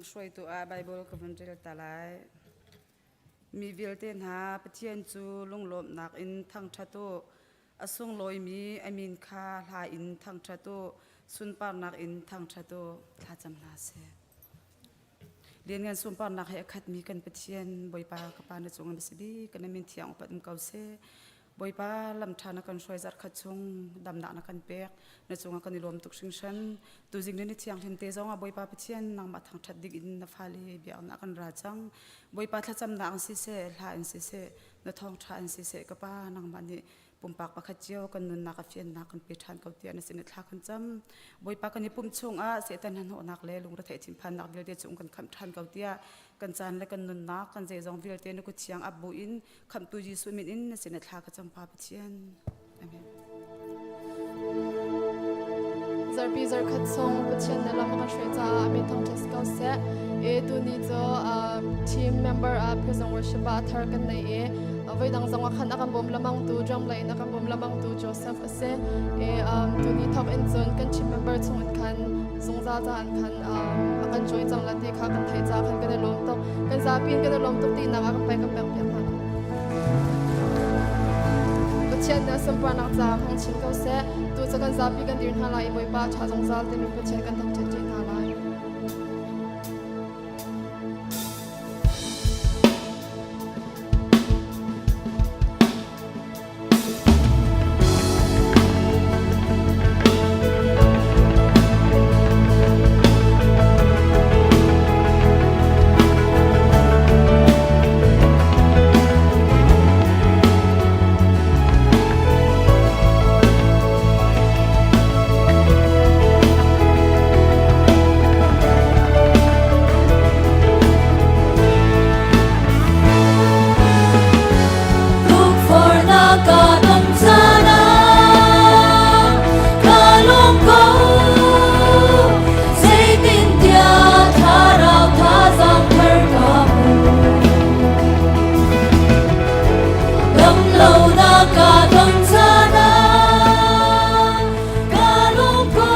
Lamhruaitu ah Baibal ka vun rel ta lai. Mi vialte hna Pathian cu lunglawmhnak in thangṭhat u. A sunglawimi a min kha hla in thangṭhat u. Sunparnak in thangṭhat u. Thlacam hna seh. Lianngan sunparnak he a khatmi kan Pathian Bawipa ka Pa na cung na si bik kan min thiang upat um ko seh. Bawipa lamṭha na kan hruai zarhkhat chung damnak na kan pek na cungah kan i lawm tuk hringhran. Tuzing ni thianghlim te zongah Bawipa Pathian nangmah thangṭhat ding in na fale biaknak kan ra cang. Bawipa thlacamnak in siseh, hla in siseh, na thawngṭha in siseh ka Pa nangmah nih pumpak pakhat cio kan nunnak a fiannak kan pe ṭhan ko tiah na sin i thla kan cam. Bawipa kan i pumh chungah Satan hnahnawhnak le lungretheih thinphannak vialte cung kan khamh ṭhan ko tiah kan caan le kan nunnak kan zeizong vialte na kut thiang ap buin khamhtu Jesuh min in na sin i thla ka cam Pa Pathian. Amen. Zarpi zarkhat song Pathian na lam kan hruai caah amin thangṭhat si ko seh. E tuni cu team member ah prison worship ah thar kan nei i voi dang zong ah khan a kan bawm lamang tu drum lei in a kan bawm lamang tu Joseph a si. E tuni thok in cun kan team member chung in khan zungzal ca an khan a kan join cang la ti kha kan theih ca khan kan i lawm tuk. Kan zapi in kan i lawm tuk ti nak ah kan pai kan pek piak hna. Pathian nih a sunparnak caah hmang chin ko seh. Tu cu kan zapi kan dir hna lai i Bawipa ṭha zungzal timi Pathian kan thangṭhat ṭi hna lai. Tukforhnak ka ton caan ah ka lung ko. Zeitintiah thlarau thazaang thar ka hmu. Damlonak ka ton caan ah ka lung ko.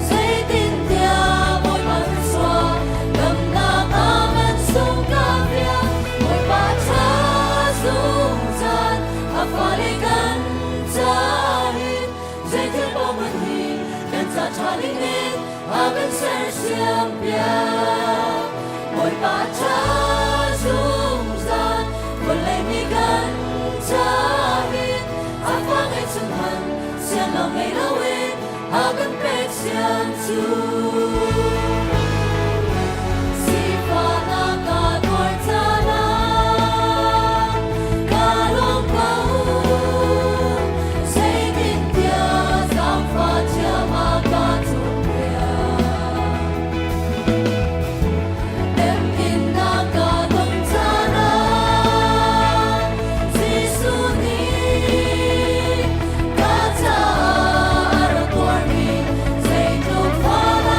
Zeitintiah Bawipa thluachuah damnak ah man sung ka fiang. Bawipa ṭha zungzal a fale kan cahin zeithil paoh hmanh hi kan ca ṭha ding in a kan sersiam piak. Bawipa ṭha zungzal vawlei mi kan cahin a fa ngeihchun hmanh sian lo ngei loin a kan pek sian cu. Sifahnak ka tuar caan ah ka lawm ko. Zeitintiah zaangfah thiam a ka cawnpiak. Temhinnak ka ton caan ah Jesuh nih ka caah a rak tuarmi zeitluk fahnak.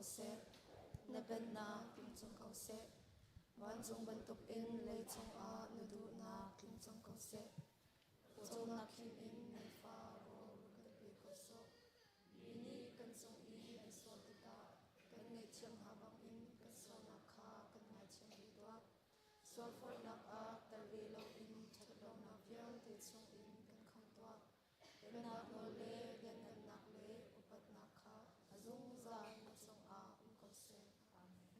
seh. Na pennak tling cang ko seh. Vancung bantukin leicung ah na duhnak tling cang ko seh. Pawcawmnak khim in nifa rawl kan pe ko sawh. Mi nih kan cung i an sual tikah kan ngaihthiam hna bangin kan sualnak kha kan ngaithiam ve tuah. Sualforhnak ah tel ve loin ṭhatlonak vialte chungin kan khamh tuah. Pennak nawl le lianhngannak le upatnak kha a zungzal na cungah um ko seh. Amen.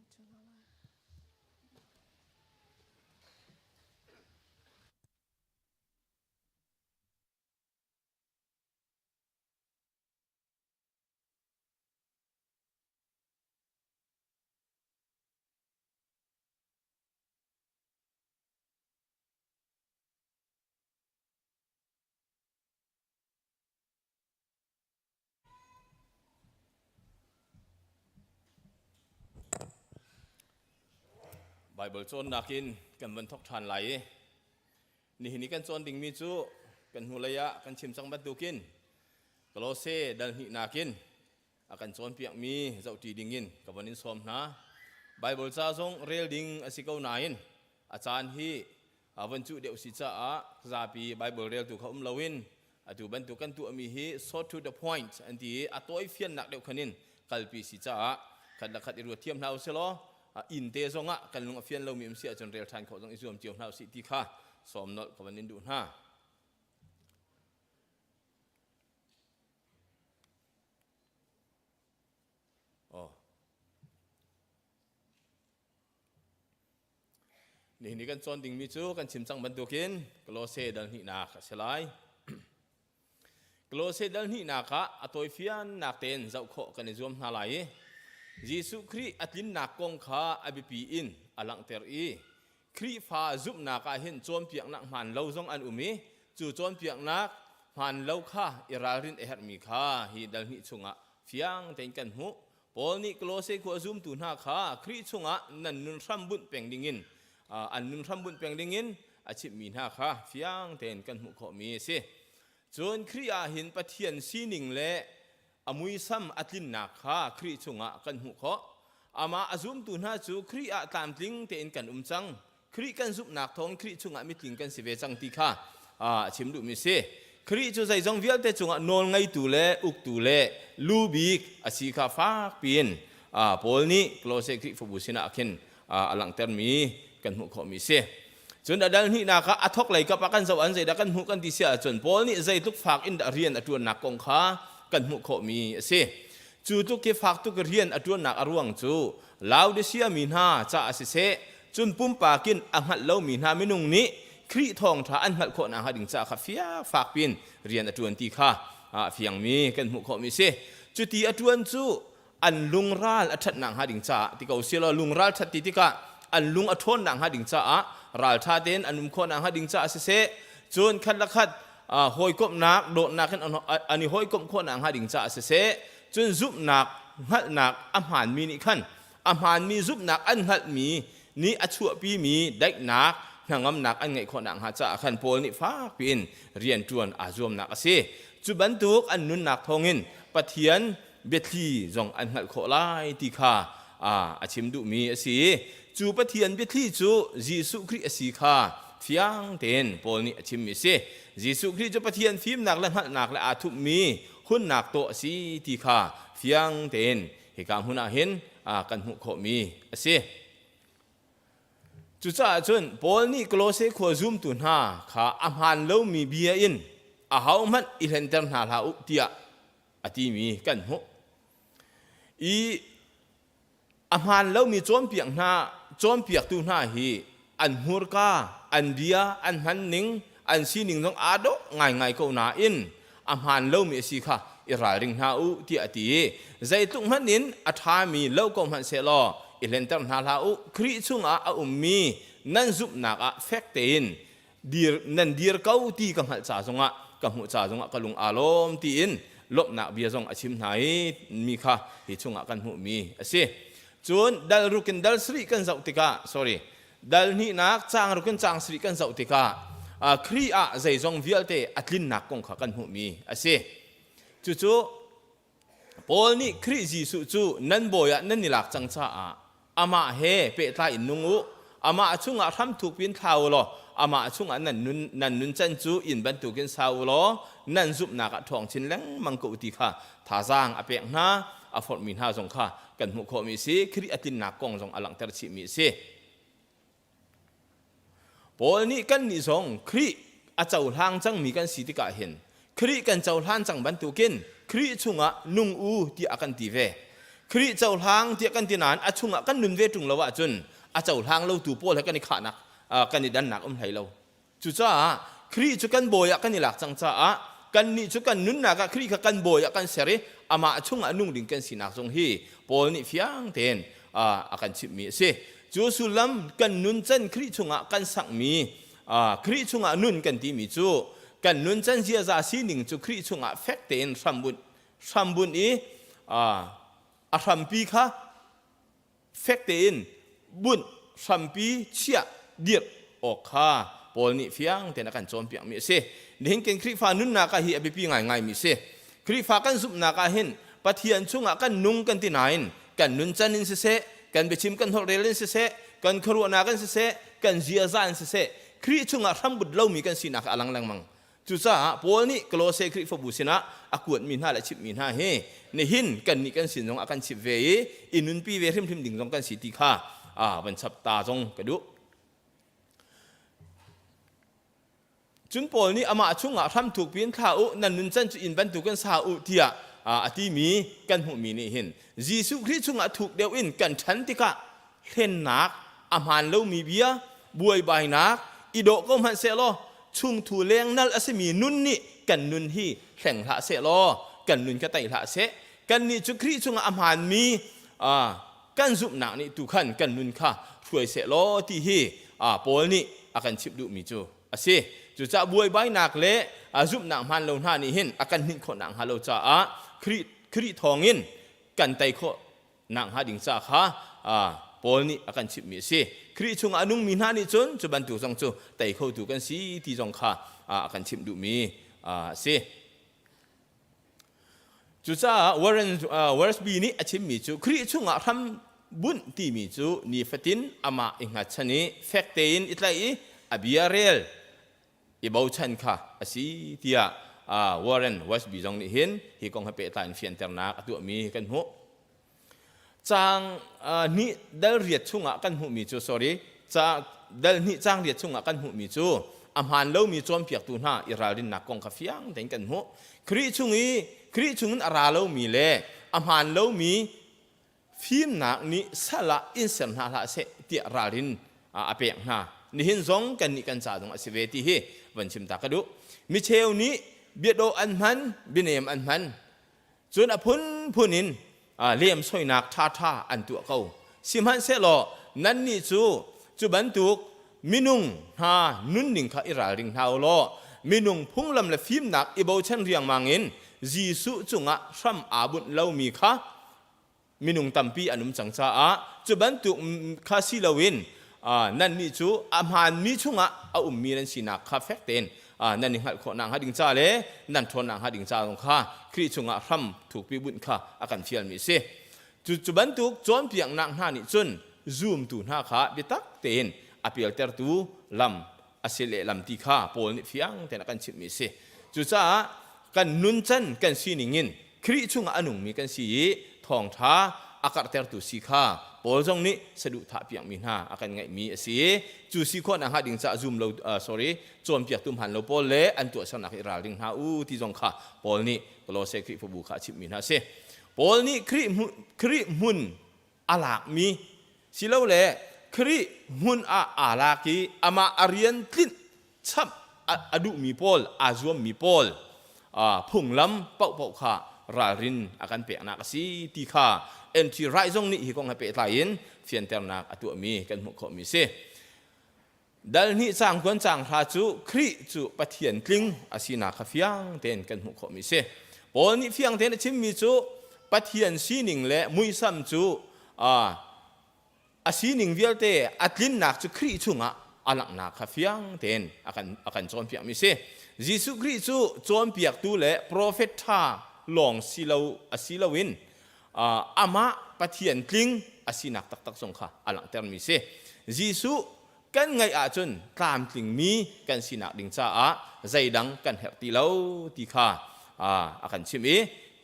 Baibal cawnnak in kan van thawk ṭhan lai i nihin i kan cawn dingmi cu kan hnulei ah kan chim cang bantukin Kolose dal hnihnak in a kan cawnpiakmi zohṭi dingin ka von in sawm hna. Baibal ca zong rel ding a si ko nain a caan hi von cuh deuh si caah zapi Baibal reltu kha um loin atu bantuk kan tuahmi hi short to the point an ti i a tawi fiannak deuh khan in kalpi si caah khat le khat i ruat thiam hna usih law inn te zongah kan lung a fian lomi um si ahcun rel ṭhan khawh zong i zuam cio hna usih ti kha sawm nolh ka van in duh hna. Oh. Nihin ni kan cawn dingmi cu kan chim cang bantukin Kolose dal hnihnak a si lai. Kolose dal hnihnak ah a tawifiannak tein zoh khawh kan i zuam hna lai i Jesuh Khrih a tlinnak kong kha a biapi in a langhter i Khrihfa zumhnak ah hin cawnpiaknak hmaan lo zong an um i cu cawnpiaknak hmaan lo kha i ralrin a herhmi kha hi dal hnih chungah fiang tein kan hmuh. Paul nih Kolose khua zumtu hna kha Khrih chungah nan nun hram bunh peng dingin an nun hram bunh peng dingin a chimhmi hna kha fiang tein kan hmuh khawhmi a si. Cun Khrih ah hin Pathian sining le a muisam a tlinnak kha Khrih chungah kan hmuh khawh. Amah a zumtu hna cu Khrih ah tlamtling tein kan um cang. Khrih kan zumhnak thawng Khrih chungah mitling kan si ve cang ti kha a chim duhmi si. Khrih cu zeizong vialte cungah nawl ngeitu le uktu le lu bik a si kha fak piin Paul nih Kolose Khrihfabu sinah khin a langhtermi kan hmuh khawhmi si. Cun a dal hnihnak ah a thok lei kap ah kan zoh an zeidah kan hmuh kan ti si ahcun Paul nih zeitluk fak in dah rian a ṭuannak kong kha kan hmuh khawhmi a si. Cu tluk khi fak tuk rian a ṭuannak a ruang cu Laodicea mi hna caah siseh, cun pumpak in a hngalh lomi hna minung nih Khrih thawngṭha an hngalh khawh nakhnga ding caah kha fiak fak piin rian a ṭuan ti kha a fiangmi kan hmuh khawhmi a si. Cuti a ṭuan cu an lungral a ṭhat nakhnga ding caah ti ko silaw lungral ṭhat ti tikah an lung a ṭhawn nakhnga ding caah ralṭha tein an um khawh nakhnga ding caah siseh cun khat le khat hawikomhnak dawtnak in an i hawikomh khawh nakhnga ding caah siseh cun zumhnak hngalhnak a hmaanmi nih khan a hmaanmi zumhnak an hngalhmi nih a chuahpimi daihnak hnangamnak an ngeih khawh nakhnga caah khan Paul nih fakpi in rianṭuan aa zuamnak a si. Cu bantuk an nunnak thawngin Pathian biathli zong an hngalh khawh lai ti kha a chim duhmi a si. Cu Pathian biathli cu Jesuh Khrih a si kha fiang tein Paul nih a chimmi a si. Jesuh Khrih cu Pathian fimnak le hngalhnak le aa thupmi hunnak tawh a si ti kha fiang tein hika hmun ah hin kan hmuh khawhmi a si. Cucaah cun Paul nih Kolose khua zumtu hna kha a hmaan lomi bia in ahohmanh i hlenter hna hlah u tiah a timi kan hmuh. I a hmaan lomi cawnpiak hna cawnpiaktu hna hi an hmurka, an bia, an hmanning, an sining zong aa dawh ngaingai ko nain a hmaan lomi a si kha i ralring hna u tiah a ti i zeitluk hmanh in a ṭhami lo ko hmanh sehlaw i hlenter hna hlah u Khrih chungah a ummi nan zumhnak ah fek tein dir nan dir ko ti ka hngalh ca zongah ka hmuh ca zongah ka lung aa lawm tiin lawmhnak bia zong a chim hna i mi kha hi chungah kan hmuhmi a si cun dal ruk in dal sarih kan zoh tikah sorry dal hnihnak caang ruk in caang sarih kan zoh tikah Khrih ah zeizong vialte a tlinnak kong kha kan hmuhmi a si cucu. Paul nih Khrih Jesuh cu nan bawi ah nan i lak cang caah amah he pehtlai in nung u. Amah chungah hramthuk piin thla u law amah chungah nan nun nan nuncan cu inn bantukin sa u law nan zumhnak ah ṭhawng chin lengmang ko u ti kha thazaang a pek hna. A forhmi hna zong kha kan hmuh khawhmi a si. Khrih a tlinnak kong zong a langhter chihmi a si. Paul nih kannih zong Khrih a cohlang cangmi kan si tikah hin Khrih kan cohlan cang bantukin Khrih chungah nung u tiah a kan ti ve. Khrih cohlang tiah kan ti nain a chungah kan nun ve ṭung lo ahcun a cohlang lotu pawl he kan i khahnak kan i dannak um hlei lo. Cucaah Khrih cu kan bawi ah kan i lak cang caah kannih cu kan nunnak ah Khrih kha kan bawi ah kan ser i amah chungah nung ding kan sinak zong hi Paul nih fiang tein a kan chimhmi a si. Cu sullam kan nuncan Khrih chungah kan sakmi Khrih chungah nun kan timi cu kan nuncan ziaza sining cu Khrih chungah fek tein hrambunh hrambunh i a hrampi kha fek tein bunh hrampi chiah dirh awk kha Paul nih fiang tein a kan cawnpiakmi a si. Nihin kan Khrihfa nunnak ah hi a biapi ngaingaimi a si. Khrihfa kan zumhnak ah hin Pathian chungah kan nung kan ti nain kan nuncan in siseh, kan biachim kan holhrel in siseh, kan khuaruahnak in siseh, kan ziaza in siseh, Khrih chungah hrambut lomi kan sinak a lang lengmang. Cucaah Paul nih Kolose Khrihfabu sinah a kuatmi hna le a chimhmi hna hi nihin kannih kan sin zong a kan chimh ve i i nunpi ve hrimhrim ding zong kan si ti kha van chap ta zong ka duh. Cun Paul nih amah chungah hramthuk piin thla u, nan nuncan cu inn bantukin sa u tiah a timi kan hmuhmi nih hin Jesuh Khrih chungah thuk deuh in kan ṭhan tikah hlennak, a hmaan lomi bia, buaibainak, i dawh ko hmanh sehlaw chungthu lengnal a simi nun nih kan nun hi hleng hlah sehlaw kan nun kha tei hlah seh. Kannih cu Khrih chungah a hmaanmi kan zumhnak nih tu khan kan nun kha hruai sehlaw ti hi Paul nih a kan chimh duhmi cu a si. Cucaah buaibainak le zumhnak hmaan lo hna nih hin a kan hninh khawh nakhnga lo caah Khrih Khrih thawngin kan tei khawh nakhnga ding ca kha Paul nih a kan chimhmi a si. Khrih chungah a nungmi hna nih cun cu bantuk zong cu tei khotu kan si ti zong kha a kan chimh duhmi a si. Cucaah Warren Wiersbe nih a chimmi cu Khrih chungah hram bunh timi cu nifatin amah i hngatchan i fek tein i tlaih i a bia rel i bochan kha a si tiah Warren Wiersbe zong nih hin hi kong he pehtlai in fianternak a tuahmi kan hmuh. Caang hnih dal riat chungah kan hmuhmi cu sorry ca dal hnih caang riat chungah kan hmuhmi cu a hmaan lomi cawnpiaktu hna i ralrinnak kong kha fiang tein kan hmuh. Khrih chung i Khrih chungin a ra lomi le a hmaan lomi Fimnak nih sal ah in ser hna hlah seh tiah ralrin a pek hna. Nihin zong kannih kan ca zong a si ve ti hi van chim ta ka duh. Micheu nih biadawh an hman, bianem an hman. Cun a phunphun in lemsoinak ṭhaṭha an tuah ko. Sihmanhsehlaw nannih cu cu bantuk minung hna nunning kha i ralring hna u law minung phunglam le fimnak i bochan riangmang in Jesuh cungah hram aa bunh lomi kha minung tampi an um cang caah cu bantuk kha si loin nannih cu a hmaanmi chungah a ummi nan sinak kha fek tein nan i hngalh khawh nakhnga ding ca le nan ṭhawn nakhnga ding ca zong kha Khrih chungah hram thukpi bunh kha a kan fialmi a si. Cu, cu bantuk cawnpiaknak hna nih cun zumtu hna kha biatak tein a pialtertu lam a si lehlam ti kha Paul nih fiang tein a kan chimhmi a si. Cucaah kan nuncan kan sining in Khrih chungah a nungmi kan si i thawngṭha a karhtertu si kha Paul zong nih saduhthah piakmi hna a kan ngeihmi a si i cu si khawh nakhnga ding caah zum lo sorry cawnpiaktu hmaan lo pawl le an tuahsernak i ralring hna u ti zong kha Paul nih Kolose Khrihfabu kha a chimhmi hna a si. Paul nih Khrih hmun a lakmi silole Khrih hmun ah aa lak i amah a rian tlinh chap a duhmi pawl aa zuammi pawl phunglam paohpaoh kha ralrin a kan peknak a si ti kha NT Wright zong nih hi kong he pehtlai in fianternak a tuahmi kan hmuh khawhmi a si. Dal hnih caang kuan caang hra cu Khrih cu Pathian tling a sinak kha fiang tein kan hmuh khawhmi a si. Paul nih fiang tein a chimmi cu Pathian sining le muisam cu a sining vialte a tlinnak cu Khrih chungah a langhnak kha fiang tein a kan a kan cawnpiakmi a si. Jesuh Khrih cu cawnpiaktu le profet ṭha. lawng si lo a si loin amah Pathian tling a sinak taktak zong kha a langhtermi si. Jesuh kan ngaih ahcun tlamtlingmi kan sinak ding caah zeidang kan herh ti lo ti kha a kan chimh i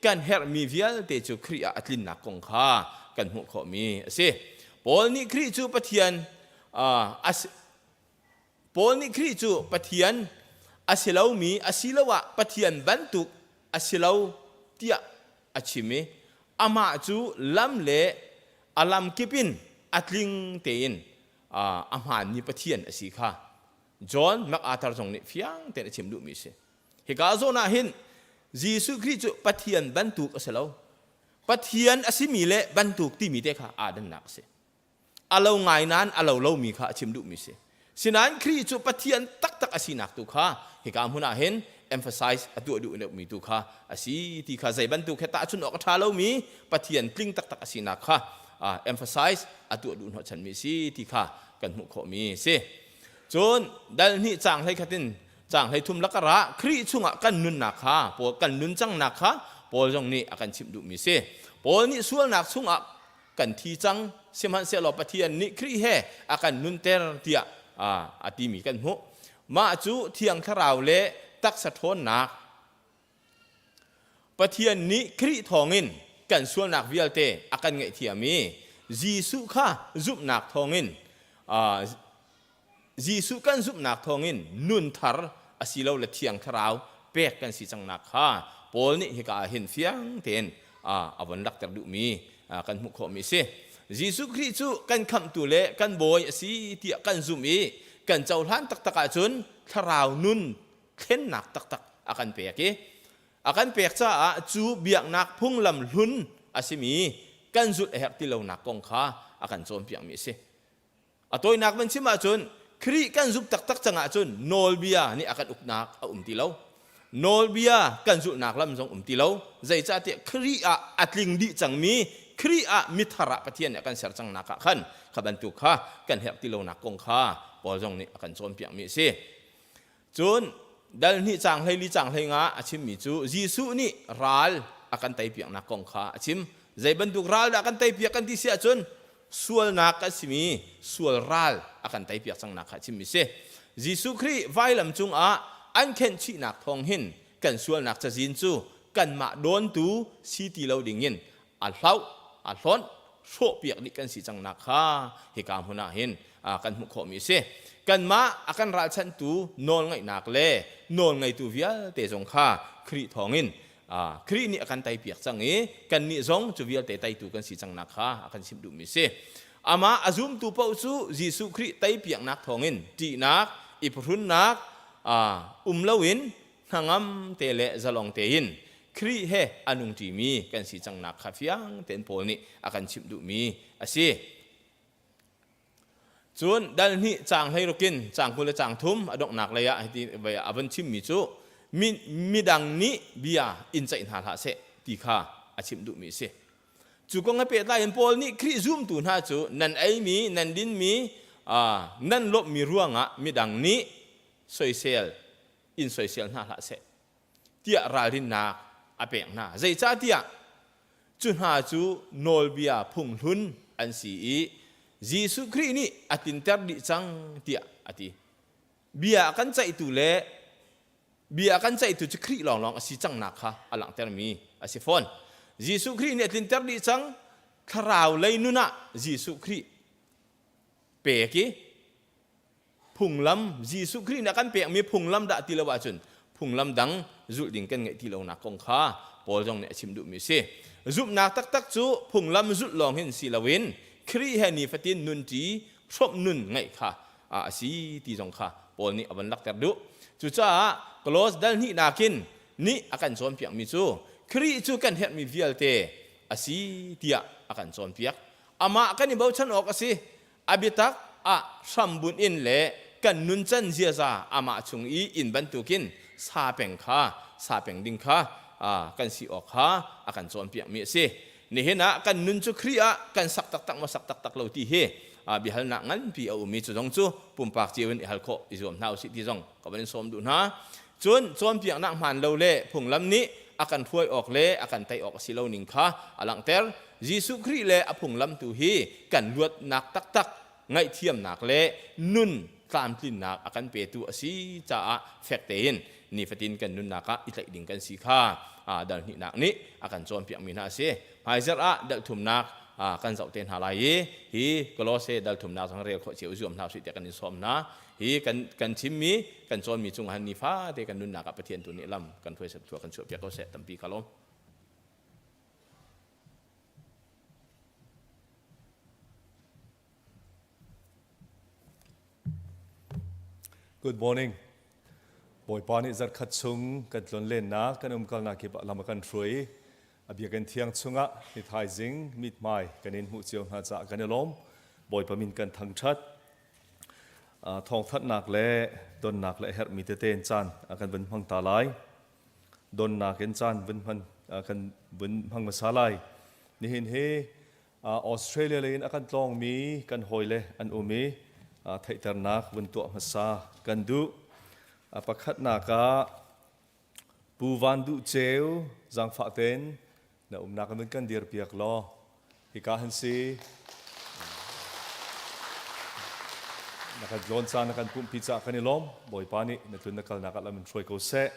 kan herhmi vialte cu Khrih ah a tlinnak kong kha kan hmuh khawhmi a si. Paul nih Khrih cu Pathian Paul nih Khrih cu Pathian a si lomi asiloah Pathian bantuk a si lo tiah a chim i amah cu lam le a lamkip in a tling tein a hmaanmi Pathian a si kha John MacArthur zong nih fiang tein a chim duhmi a si. Hika zawn ah hin Jesuh Khrih cu Pathian bantuk a si lo. Pathian a simi le bantuk timi te kha aa dannak a si. A lo ngai nain a lo lomi kha a chim duhmi si. Sinain Khrih cu Pathian taktak a sinak tu kha hika hmun ah hin emphasize a tuah duh deuhmi tu kha a si ti kha zei bantuk he tahchunh awk a ṭha lomi Pathian tling taktak a sinak kha emphasize a tuah duh hnawhchanmi si ti kha kan hmuh khawhmi si. Cun dal hnih caang hlei khat in caang hlei thum lakar ah Khrih chungah kan nunnak kha Paul kan nun cangnak kha Paul zong nih a kan chimh duhmi si. Paul nih sualnak chungah kan thi cang sihmanhsehlaw Pathian nih Khrih he a kan nunter tiah a timi kan hmuh. Mah cu Thiang Thlarau le taksa ṭhawnnak Pathian nih Khrih thawngin kan sualnak vialte a kan ngaihthiam i Jesuh kha zumhnak thawngin Jesuh kan zumhnak thawngin nun thar asilole Thiang Thlarau pek kan si cangnak kha Paul nih hika ah hin fiang tein a von lakter duhmi kan hmuh khawhmi a si. Jesuh Khrih cu kan khamhtu le kan Bawi a si tiah kan zumh i kan cohlan taktak ahcun thlarau nun thlennak taktak a kan pek i a kan pek caah cu biaknak phunglam hlun a simi kan zulh a herh ti lonak kong kha a kan cawnpiakmi a si. A tawinak van chim ahcun Khrih kan zumh taktak cang ahcun nawlbia nih a kan uknak a um ti lo. Nawlbia kan zulhnak lam zong um ti lo. Zeicahtiah Khrih ah a tling dih cangmi Khrih ah mithar ah Pathian nih a kan ser cangnak ah khan kha bantuk kha kan herh ti lonak kong kha Paul zong nih a kan cawnpiakmi a si. Cun dal hnih caang 14 caang 15 a chimmi cu Jesuh nih ral a kan teipiaknak kong kha a chim. Zei bantuk ral dah kan teipiak kan ti si ahcun sualnak a simi sual ral a kan teipiak cangnak kha a chimmi si. Jesuh Khrih vailam cungah an khenhchihnak thawng hin kan sualnak cazin cu kanmah dawntu si ti lo dingin a hlauh, a hlonh, hrawhpiak dih kan si cangnak kha hika hmun ah hin kan hmuh khawhmi a si. Kanmah a kan ralchanhtu nawlngaihnak le nawlngeitu vialte zong kha Khrih thawngin Khrih nih a kan teipiak cang i kannih zong cu vialte teitu kan si cangnak kha a kan chimh duhmi a si. Amah a zumtu paoh cu Jesuh Khrih teipiaknak thawngin ṭihnak, i phuhrunnak um loin hnangam te le zalong tein Khrih he a nungṭimi kan si cangnak kha fiang tein Paul nih a kan chimh duhmi a si. Cun dal hnih caang 16 in caang 20 le caang thum a donghnak lei ah hiti a von chimmi cu midang nih bia in ceih hna hlah seh ti kha a chimh duhmi a si. Cu kong he pehtlai in Paul nih Khrih zumtu hna cu nan eimi, nan dinmi, nan lawmhmi ruangah midang nih soisel in soisel hna hlah seh tiah ralrinnak a pek hna. Zeicahtiah cu hna cu nawlbia phunghlun an si i Jesuh Khrih nih a tlinter dih cang tiah a ti. Bia a kan ceihtu le bia a kan ceihtu cu Khrih lawnglawng a si cangnak kha a langhtermi a si fawn. Jesuh Khrih nih a tlinter dih cang. Thlarau lei nun ah Jesuh Khrih pek i phunglam Jesuh Khrih nih a kan pekmi phunglam dah ti lo ahcun phunglam dang zulh ding kan ngeih ti lonak kong kha Paul zong nih a chim duhmi a si. Zumhnak taktak cu phunglam zulh lawng hin si loin Khrih he nifatin nunṭi hrawmh nun ngeih kha a si ti zong kha Paul nih a von lakter duh. Cucaah Kolos dal hnihnak in nih a kan cawnpiakmi cu Khrih cu kan herhmi vialte a si tiah a kan cawnpiak. Amah kan i bochan awk a si. A biatak ah hrambunh in le kan nuncan ziaza amah chung i inn bantukin sa peng kha sa peng ding kha kan si awk kha a kan cawnpiakmi a si. Nihin ah kan nun cu Khrih ah kan sak taktak maw sak taktak lo ti hi biahalnak nganpi a ummi cu zong cu pumpak cio in i hal khawh i zuam hna usih ti zong ka van in sawm duh hna. Cun cawnpiaknak hmaan lo le phunglam nih a kan hruai awk le a kan tei awk a si lo ning kha a langhter. Jesuh Khrih le a phunglam tu hi kan luatnak taktak, ngaihthiamnak le nun tlamtlinnak a kan petu a si caah fek tein nifatin kan nunnak ah i tlaih ding kan si kha dal hnihnak nih a kan cawnpiakmi hna a si. Hmaizarh ah dal thumnak kan zoh te hna lai i hi Kolose dal thumnak zong rel khawh cio i zuam hna usih tiah kan in sawm hna. Hi kan kan chimmi kan cawnmi cungah han nifate kan nunnak ah Pathian tu nih lam kan hruai seh kan chuahpiak ko seh tampi ka lawm. Good morning. Bawipa nih zarkhat chung kan tlonlennak kan umkalnak kip ah lam a kan hruai. A biakinn thiang chungah ni thaizing mithmai kan in hmuh cio hna caah kan i lawm. Bawipa min kan thangṭhat. Thawngthanhnak le donnak le a herhmi tete in caan kan vun hmang ta lai. Donnak in caan vun hman kan vun hmang hmasa lai. Nihin hi Australia lei in a kan tlawngmi kan hawile an um i theihternak vun tuah hmasa kan duh. Pakhatnak ah Pu Van Duh Ceu zaangfah tein na umnak in vun kan dirpiak law hika han si. Na kan tlawn caan na kan pumhpi caah kan i lawm. Bawipa nih na tlun na kalnak ah lam in hruai ko seh.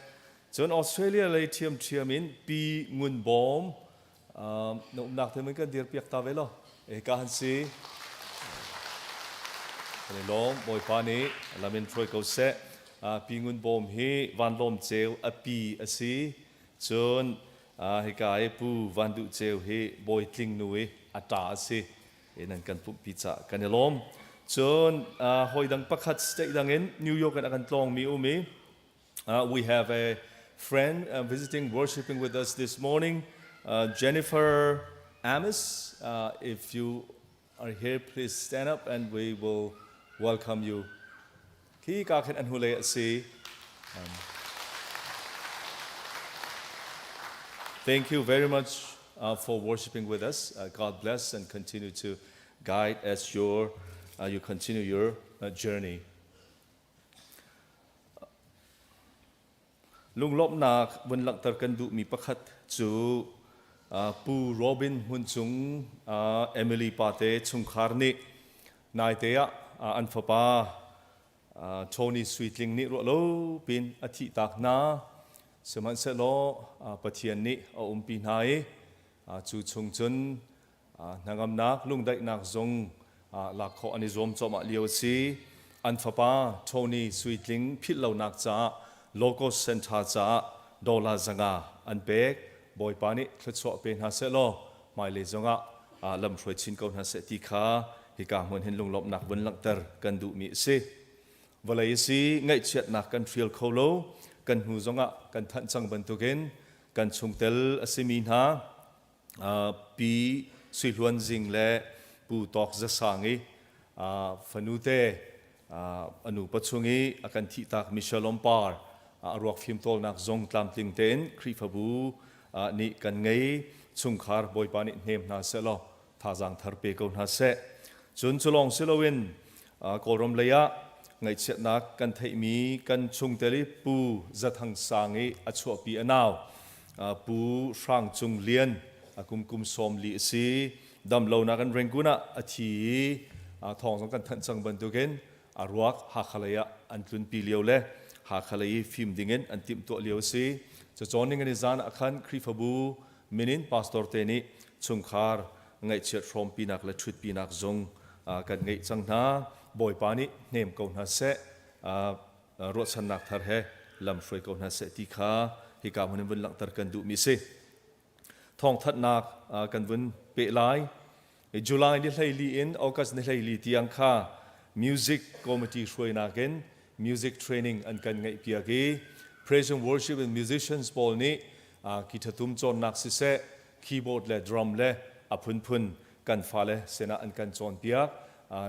Cun Australia lei ṭhiamṭhiam in Pi Ngun Bawm na umnak te mun kan dir piak ta ve lo hika han si kan i lawm Bawipa nih lam in hruai ko seh Pi Ngun Bawm hi Van Lawm Ceu a pi a si cun hika i Pu Van Duh Ceu hi Bawi Tling nu i a ṭa a si nan kan pumhpi caah kan i lawm cun hawi dang pakhat state dang in New York in a kan tlawngmi um i We have a friend visiting, worshiping with us this morning, Jennifer Amos. If you are here, please stand up and we will welcome you. Khi ka khin an hule a si. Thank you very much for worshiping with us. God bless and continue to guide as your you continue your journey. Lunglawmhnak vun langhter kan duhmi pakhat cu Pu Robin Hmun Cung Emily pate chungkhar nih naite ah an fapa Tony Sui Tling nih ruah lo pin a thihtak hna. Sihmanhsehlaw Pathian nih a umpi hna i cu chung cun Hnangamnak, lungdaihnak zong lak khawh an i zuam cuahmah lio a si. An fapa Tony Sui Tling philhlonak caah Logos Center caah dollar 500 an pek. Bawipa nih thluachuah pe hna sehlaw hmailei zongah lamhruai chin ko hna seh ti kha hika hmun hin lunglawmhnak vun langhter kan duhmi a si. Vawlei a si, ngaihchiatnak kan hrial kho lo. Kan hnu zongah kan thanh cang bantukin kan chungtel a simi hna Pi Sui Hluan Zing le Pu Tawk Za Sang i fanute a nupa chung i a kan thihtak Michelle Par a ruak fimtawlnak zong tlamtling tein Khrihfabu nih kan ngei. Chungkhar Bawipa nih hnem hna sehlaw thazaang thar pe ko hna seh. Cun cu lawng si loin Kawlram lei ah ngaihchiatnak kan theihmi kan chungtel i Pu Za Thang Sang i a chuahpi a nau Pu Hrang Cung Lian a kum kum 40 a si. Damlonak in Rangoon ah a thi i thawng zong kan thanh cang bantukin a ruak Hakha lei ah an tlunpi lio le Hakha lei i fim dingin an timhtuah lio a si. Cacawn ning an i zan ah khan Khrihfabu min in pastor te nih chungkhar ngaihchiat hrawmpinak le ṭhutpinak zong kan ngeih cang hna. Bawipa nih hnem ko hna seh, ruahchannak thar he lam hruai ko hna seh ti kha hika hmun in vun langhter kan duhmi a si. Thawngthanhnak kan vun peh lai. July ni 14 in August ni 14 tiang kha music committee hruainak in music training an kan ngeihpiak i praise and worship and musicians pawl nih guitar tum cawnnak siseh keyboard le drum le a phunphun kan fale sinah an kan cawnpiak.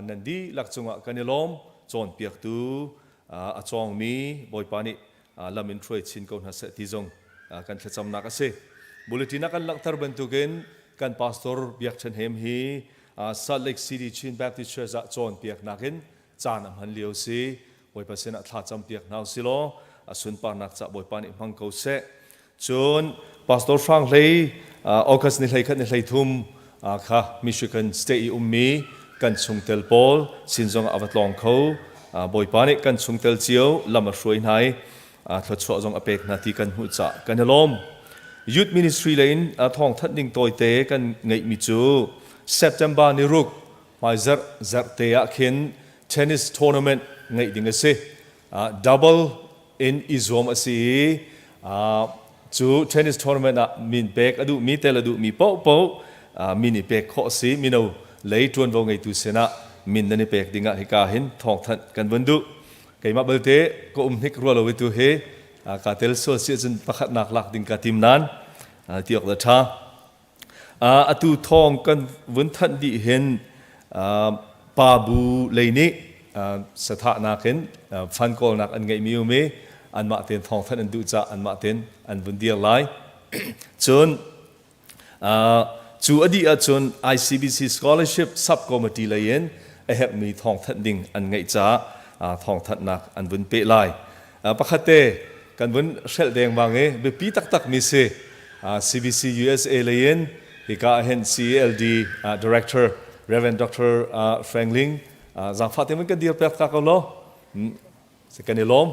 Nan dihlak cungah kan i lawm. Cawnpiaktu a cawngmi Bawipa nih lam in hruai chin ko hna seh ti zong kan thlacamnak a si. Bulletin ah kan langhter bantukin kan pastor Biak Ṭhen Hem hi Salt Lake City Chin Baptist Church ah cawnpiaknak in caan a hman lio si. Bawipa sinah thla campiak hna usih law a sunparnak ca Bawipa nih hmang ko seh. Cun Pastor Hrang Hlei August ni hlei khat ni hlei thum kha Michigan State i ummi kan chungtel pawl sin zong ah a va tlawng kho. Bawipa nih kan chungtel cio lam a hruai hna i thluachuah zong a pek hna ti kan hmuh caah kan i lawm. Youth Ministry lei in thawngthanh ding tawite kan ngeihmi cu September ni ruk hmaizarh zarhte ah khin tennis tournament ngeih ding a si. Double in i zuam a si i cu tennis tournament ah min pek a duhmi tel a duhmi paohpaoh min i pek khawh a si. Mino lei ṭuanvo ngeitu sinah min nan i pek dingah hika hin thawngthanh kan vun duh. Keimah belte ka um hnik rua lo i tu hi ka tel sual si ahcun pakhatnak lak ding ka tim nain ti awk le ṭha. Atu thawng kan vun thanh dih hin pa bu lei nih sathahnak in fan kawlnak an ngeihmi um i anmah tein thawngthanh an duh caah anmah tein an vun dir lai. Cun Cu a dih ahcun ICBC Scholarship Subcommittee lei in a herhmi thawngthanh ding an ngeih caah thawngthanhnak an vun peh lai. Pakhat te kan vun hrelh dengmang i biapi taktakmi si CBC USA lei in hika ahhin CALD Director Rev. Dr. Frank Ling zaangfah te mun kan dir piak ta ko law. Kan i lawm.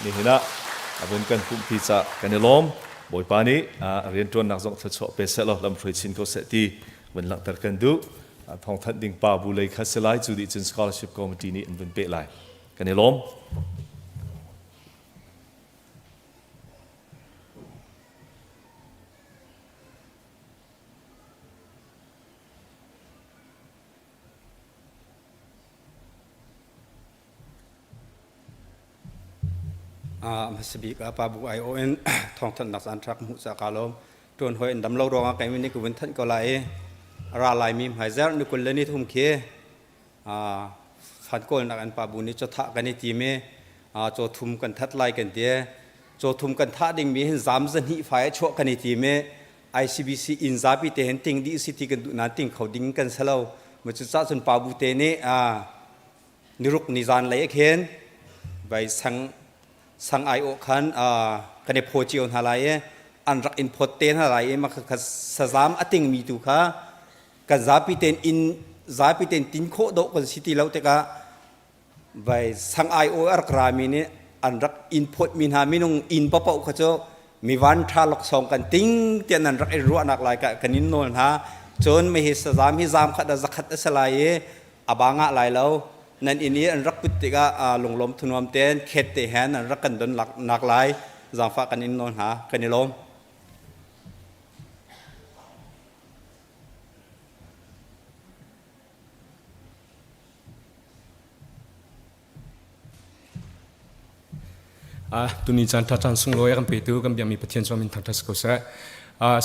Nihin ah a vun kan pumhpi caah kan i lawm. Bawipa nih rianṭuannak zong thluachuah pe seh law lamhruai chin ko seh ti vun langhter kan duh. Thawngthanh ding pa bu lei kha si lai cu dih cun scholarship committee nih an vun peh lai. Kan i lawm. Hmasabik ah Pa Bu aiawh in thawngthanhnak caan ṭha ka hmuh caah kaa lawm. Ṭuan hawi an dam lo ruangah kei nih ka vun thanh ko lai i a ra laimi hmaizarh ni 20 le ni thum khi fan kawlnak an Pa Bu nih cawthah kan i tim i caw thum kan that lai kan ti. Caw thum kan thah dingmi hin zam zahnih fai a chuah kan i tim i ICBC inn zapi te hin ting dih si ti kan duh nain ting kho ding kan si lo. Cucaah cun Pa Bu te nih niruk ni zan lei ah khin vai sang sang ai awh khan kan i phaw cio hna lai i an rak in phawt te hna lai i mah kha sazam a tingmi tu kha kan zapi tein inn zapi tein tin khawh dawh kan si ti lo tikah vai sang ai aw a rak rami nih an rak in phawtmi hna minung inn papaoh kha cu mi van ṭha laksawng kan ting tiah nan rak i ruahnak lai kan in nawl hna. Cun mihi sazam hi zam khat ah zakhat a si lai i a ba ngah lai lo. Nan inn i an rak put tikah lunglawm thunuam tein khet te he nan rak kan don nak lai zaangfah kan in nawl hna. Kan i lawm. Tuni caan ṭha caan sunglawi a kan petu kan biakmi Pathian cu min thangṭhat si ko seh.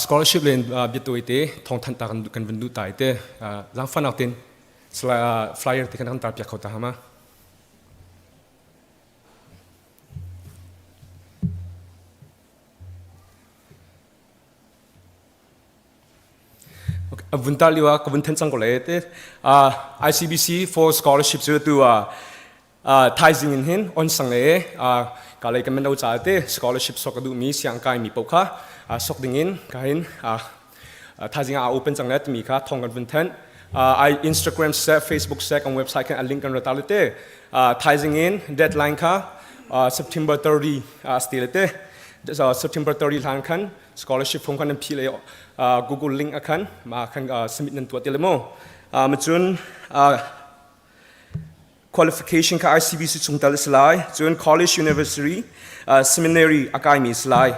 Scholarship len biatawi te thawngthanh ta kan vun duh ta i te zaangfahnak tein flyer te kan kan tar piak kho ta hama. Vun tar lio ah ka vun then cang ko le te ICBC for scholarship cu tu thaizing in hin on sang le ka lei kan meno ca te scholarship sok a duhmi siang kai mi paoh kha sok ding in ka hin thaizing ah open cang le timi kha thong kan vun then. I Instagram seh, Facebook seh, kan website kan link kan ra tar le te. Thaizing in deadline kha September 30 asti le te. September 30 hlan khan scholarship form khan nan phi le Google link a khan ma khan submit nan tuah te le mu. Cun qualification kha ICBC chungtel a si lai. Cun college, university, seminary a kaimi a si lai.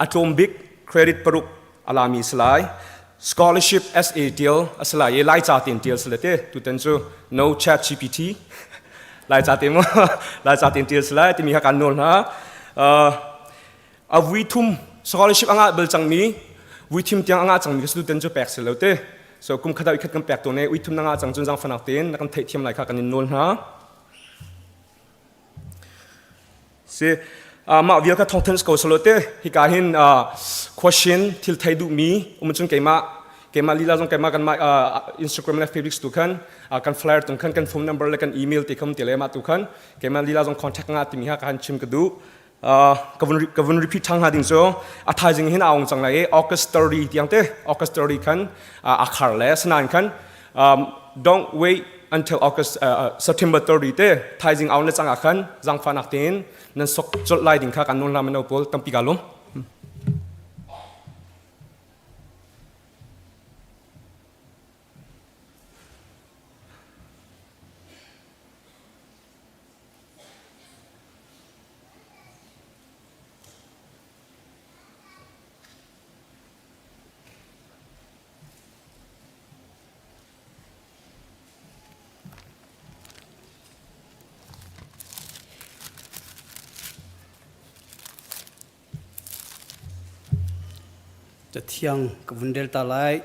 A tlawm bik credit paruk a lami a si lai. Scholarship SA tial a si lai i Laica tein tial si le te tutan cu no chat GPT Laica te mu Laica tein tial si lai timi kha kan nawl hna. A vui thum scholarship a ngah bal cangmi, vui thim tiang a ngah cangmi kha tutan cu pek si lo te. So kum khat ah khat kan pek tawn i ui thum na ngah cang cun zaangfahnak tein na kan theihthiam lai kha kan in nawl hna. Si mah vial kha thawngthan ko salo te. Hika hin question thil thei duhmi um cun keimah keimah lila zong keimah kan mah Instagram le Facebook tu khan kan flyer tung khan kan phone number le kan email te kham te le mah tu khan keimah lila zong contact nga timi ha ka han chim ka duh. Ka vun ka vun repeat ṭhan hnga ding cu a thaizing hin a ong cang lai i August 30 tiang te August 30 khan a khar le sanain khan don't wait until August September 30 te thaizing aun le cang ah khan zangfahnak tein nan sok colh lai ding kha kan nawl hna mino pawl tampi ka lum. Cathiang ka vun rel ta lai.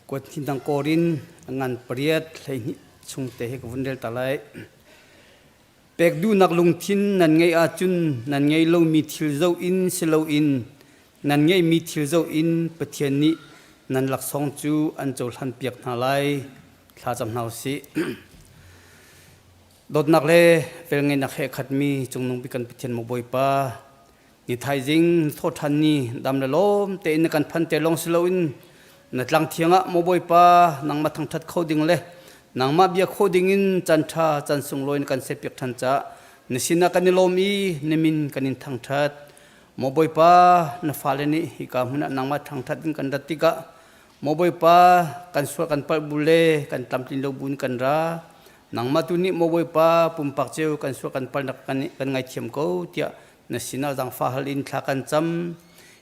Kuat hnin korin ngan pariat 12 chung te hi ka vun rel ta lai. Pek duhnak lungthin nan ngeih ahcun nan ngei lomi thil zoh in si loin nan ngeihmi thil zoh in Pathian nih nan laksawng cu an cohlanpiak hna lai. Thla cam hna u sih. Dawtnak le velngeihnak he khatmi Cungnung bik kan Pathian maw Bawipa, ni thaizing thawṭhan ni dam le lawm tein na kan phan te lawng si loin na tlang thiang ah maw Bawipa nangmah thangṭhat kho ding le nangmah bia kho ding in caan ṭha caan sunglawi na kan serpiak ṭhan caah na sinah kan i lawm i na min kan in thangṭhat. Maw Bawipa na fale nih hika hmun ah nangmah thangṭhat in kan rat tikah Maw Bawipa, kan sual kan palh bu le kan tlamtlin lo bu in kan ra. Nangmah tu nih Maw Bawipa, pumpak cio kan sual kan palhnak kan, kan ngaithiam ko tiah na sinah zaangfah hal in thla kan cam.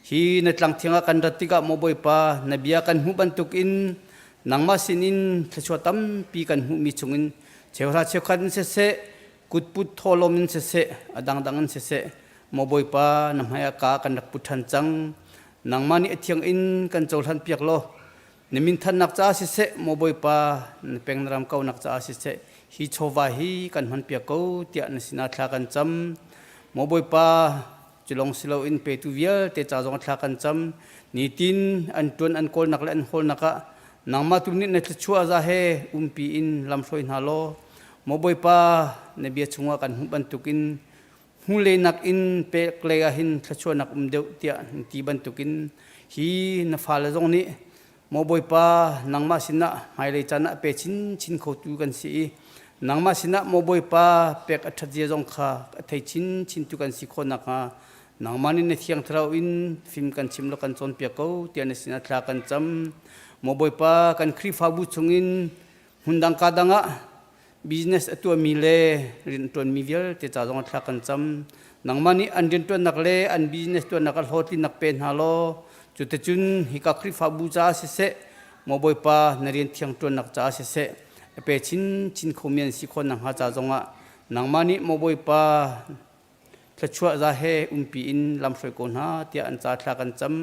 Hi na tlang thiang ah kan rat tikah Maw Bawipa, na bia kan hmuh bantukin nangmah sinin thluachuah tampi kan hmuhmi chungin cheuhra cheukhat in siseh, kutput thawhlawm in siseh, a dangdang in siseh, Maw Bawipa, na hmai ah ka kan rak put ṭhan cang. Nangmah nih a thiang in kan cohlan piak law, na min thannak caah siseh, maw Bawipa, na peng na ram kaunak caah siseh, hi chawva hi kan hman piak ko tiah na sinah thla kan cam. Maw Bawipa, cu lawng si loin petu vialte ca zong thla kan cam. Nitin an ṭuan an kawlnak le an hawlnak ah nangmah tu nih na thluachuah za he umpi in lamhruai hna law, maw Bawipa, na bia chungah kan hmuh bantukin Hmulei nakin peklei ah hin thluachuahnak um deuh tiah an ti bantukin hi na fale zong nih maw Bawipa nangmah sinah hmailei caan ah pe chinchin khotu kan si i nangmah sinah maw Bawipa pek a ṭhat zia zong kha a thei chinchin tu kan si khawh nakhnga nangmah nih na thiang thlarau in fim kan chim law kan cawnpiak ko tiah na sinah thla kan cam. Maw Bawipa kan Khrihfabu chungin hmundang ka dang ah business a tuahmi le rianṭuanmi vialte ca zong thla kan cam. Nangmah nih an rianṭuannak le an business tuahnak a hlawhtlinnak pe hna law cuticun hika Khrihfabu caah siseh, maw Bawipa na rian thiang ṭuannak caah siseh, a pe chinchin khomi an si khawh nakhnga ca zongah nangmah nih maw Bawipa thluachuah za he umpi in lamhruai ko hna tiah an ca thla kan cam.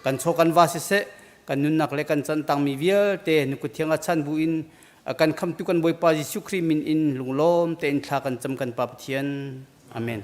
Kan chaw kan va siseh, kan nunnak le kan chan tangmi vialte nukut thiang a chan bu in a kan khamtu kan Bawipa Jesuh Khrih min in lunglawm tein thla kan cam kan Pa Pathian. Amen.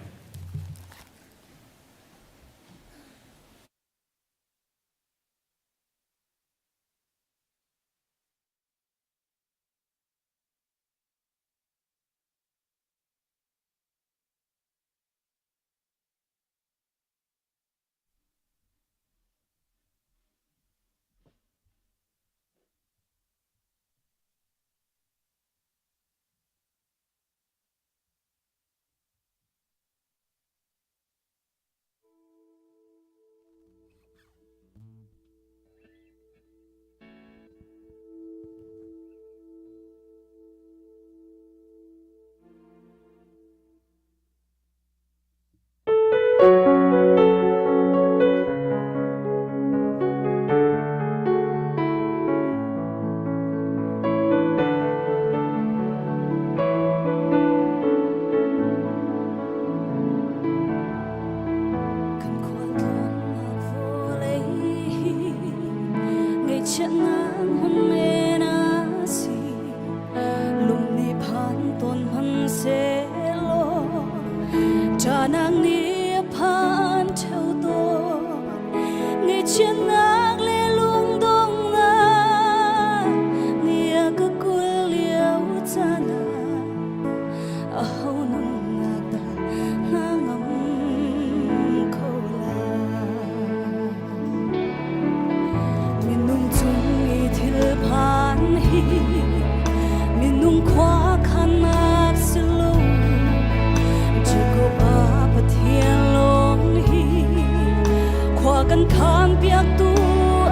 cawnpiaktu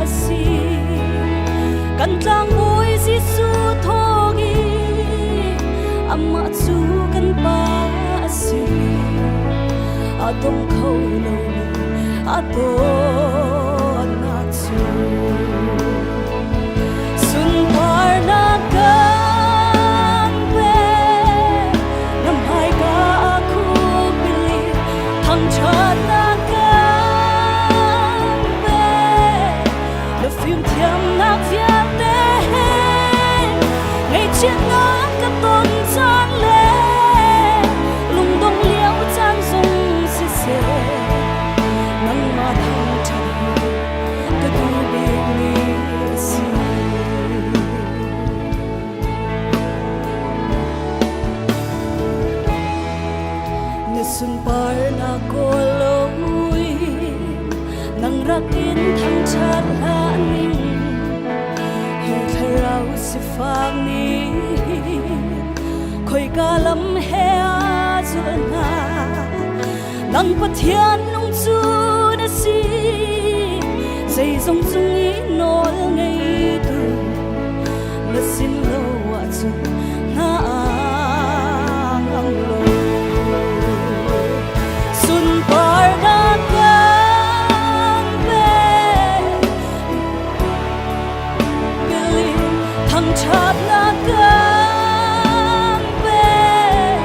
a si. Kan tlangbawi Jesuh thawngin amah cu kan Pa a si. A dong kho lomi a dawtnak cu. Sunparnak kan pek, na hmaika a khupili thangṭhatnak kan pek. Na fimthiamnak vialte he ngaihchiatnak ka ton caan le lungdong lio caan zong siseh, nangmah thangṭhat hi ka duh bikmi a si. Na sunparnak kawl loin nang rak in thangṭhat hlah ning hi thlarau sifak nih khoika lam he aa zulh hna nang Pathian nung cu na si zeizong cung i nawl ngeitu na sin lo ahcun hna ngam lo sunparnak kan pek thangṭhatnak kan pek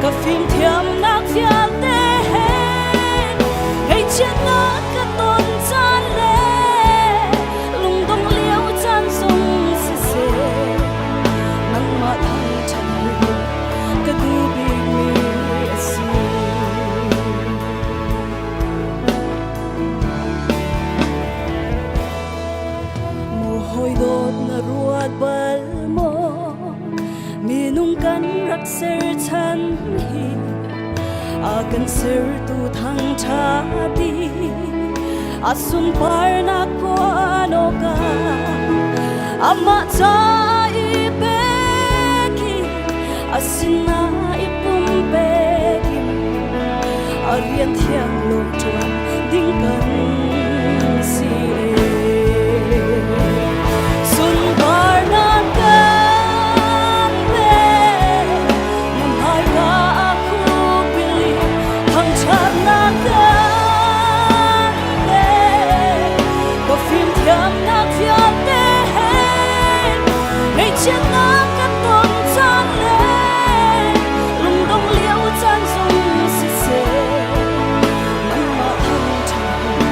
ka fimthiamnak vialte he ngaihchiatnak ka ton caan le lungdong lio caan zong siseh nangmah thangṭhat hi ka duh bikmi a si. Maw hawi dawt na ruat bal maw minung kan rak ser chan hi a kan sertu thangṭha ti a sunparnak puan awkah amah ca i pek hi a sinah i pumpek in a rian thiang lawng ṭuan ding kan si. Sunparnak kan pek, na hmaika a khupili thangṭhatnak kan pek. Ka fimthiamnak vialte he ngaihchiatnak ka ton caan le lungdong lio caan zong siseh, nangmah thangṭhat hi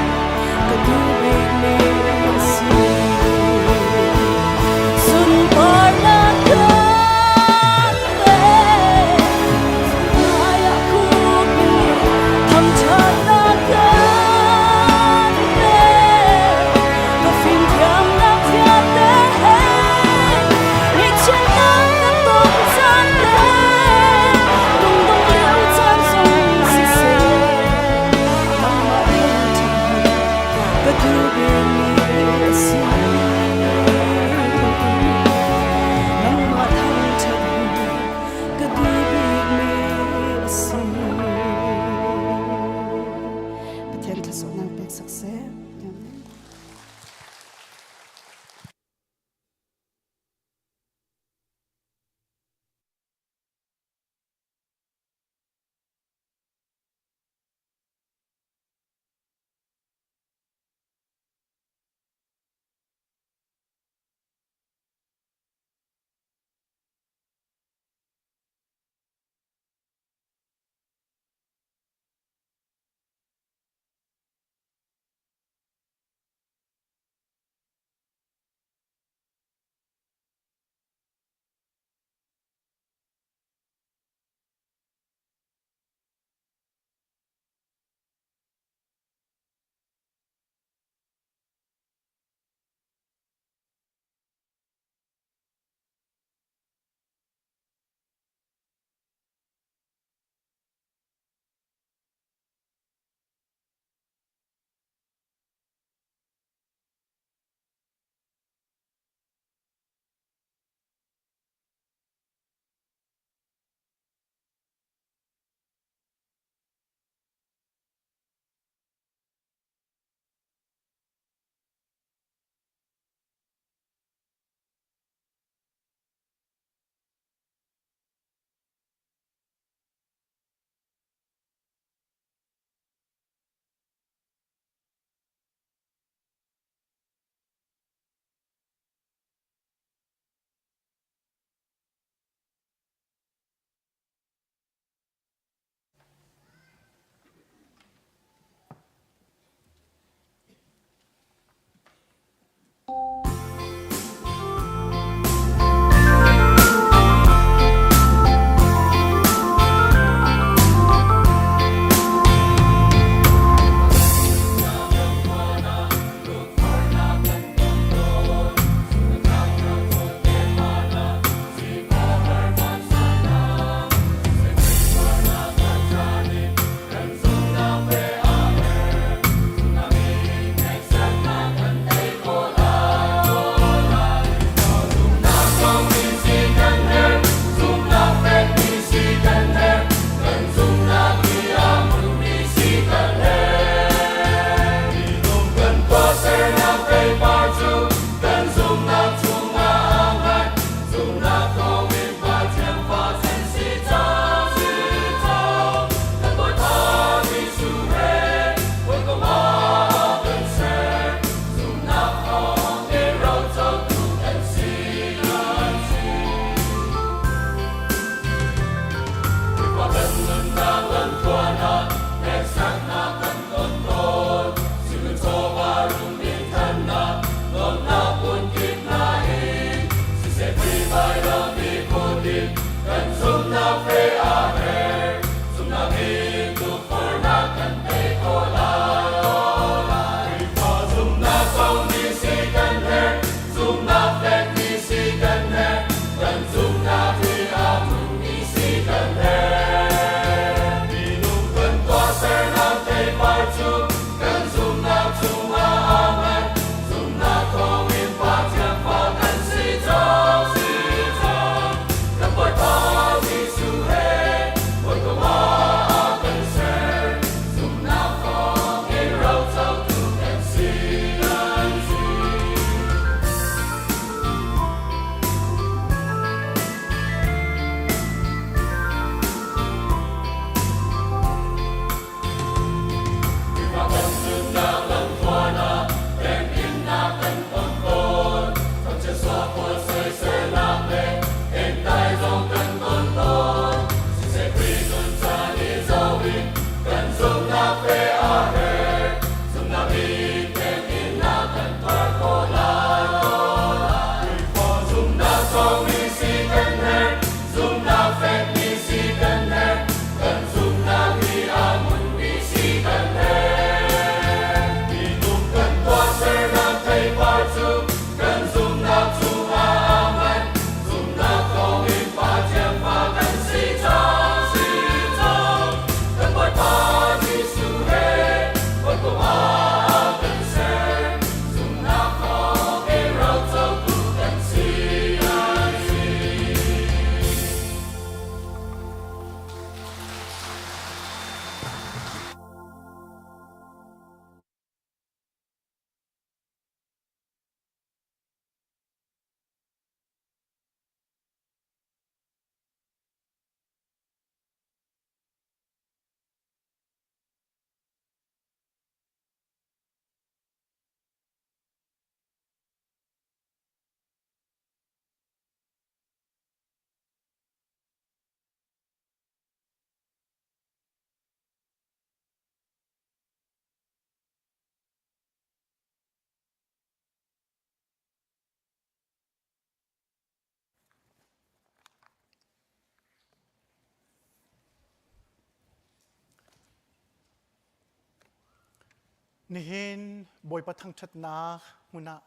Nihin Bawipa thangṭhatnak hmun ah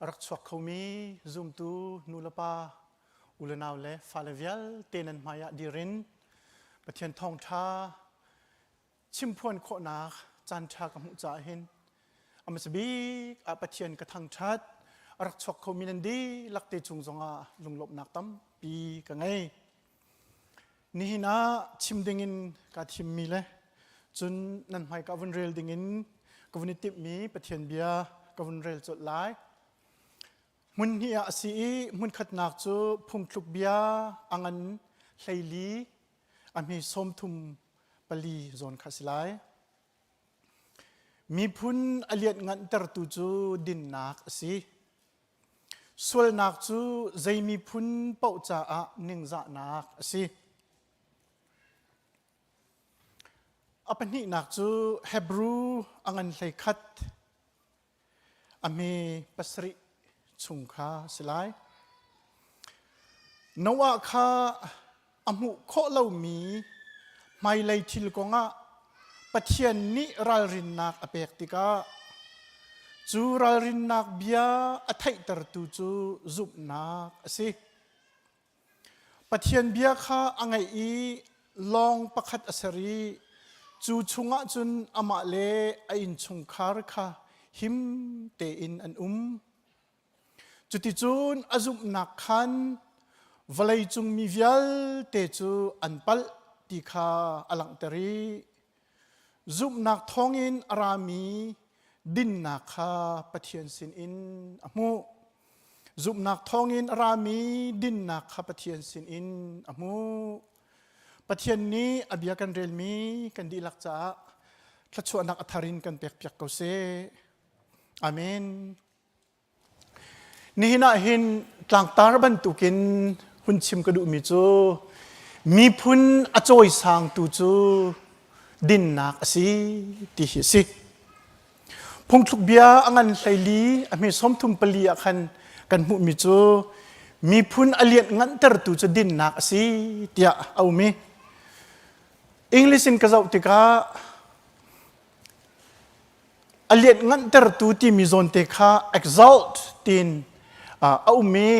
a rak chuak khomi zumtu nulepa u le nau le fale vialte nan hmai ah dir in Pathian thawngṭha chimphuan khawhnak caanṭha ka hmuh caah hin a hmasa bik ah Pathian ka thangṭhat a rak chuak khomi nan dihlak te cung zongah lunglawmhnak tampi ka ngei. Nihin ah chim dingin kaa thimmi le cun nan hmai ka vun rel dingin ka vun i timhmi Pathian bia ka vun rel colh lai. Hmun hnih ah a si i hmun khatnak cu phungthluk bia a ngan 14 a hmi 34 zawn kha a si lai. Miphun a lianhngantertu cu dinnak a si. Sualnak cu zei miphun paoh caah ningzahnak a si. A pahnihnak cu Hebru a ngan 11 a hme pasarih chung kha a si lai. Noah kha a hmuh khawh lomi hmailei thil kongah Pathian nih ralrinnak a pek tikah cu ralrinnak bia a theihtertu cu zumhnak a si. Pathian bia kha a ngaih i lawng pakhat a ser i cu chungah cun amah le a innchungkhar kha him tein an um. Cuticun a zumhnak khan vawleicung mi vialte cu an palh ti kha a langhter i zumhnak thawngin a rami dinnak kha Pathian sinin a hmuh. Zumhnak thawngin a rami dinnak kha Pathian sinin a hmuh. Pathian nih a bia kan relmi kan dihlak caah thluachuahnak a thar in kan pekpiak ko seh. Amen. Nihin ah hin tlangtar bantukin hun chim ka duhmi cu miphun a cawisangtu cu dinnak a si ti hi a si. Phungthluk bia a ngan 14 a hme 34 ah khan kan hmuhmi cu miphun a lianh nganhtertu cu dinnak a si tiah a um i English in ka zoh tikah a lianhnganhtertu timi zawnte kha exalt tiin a um i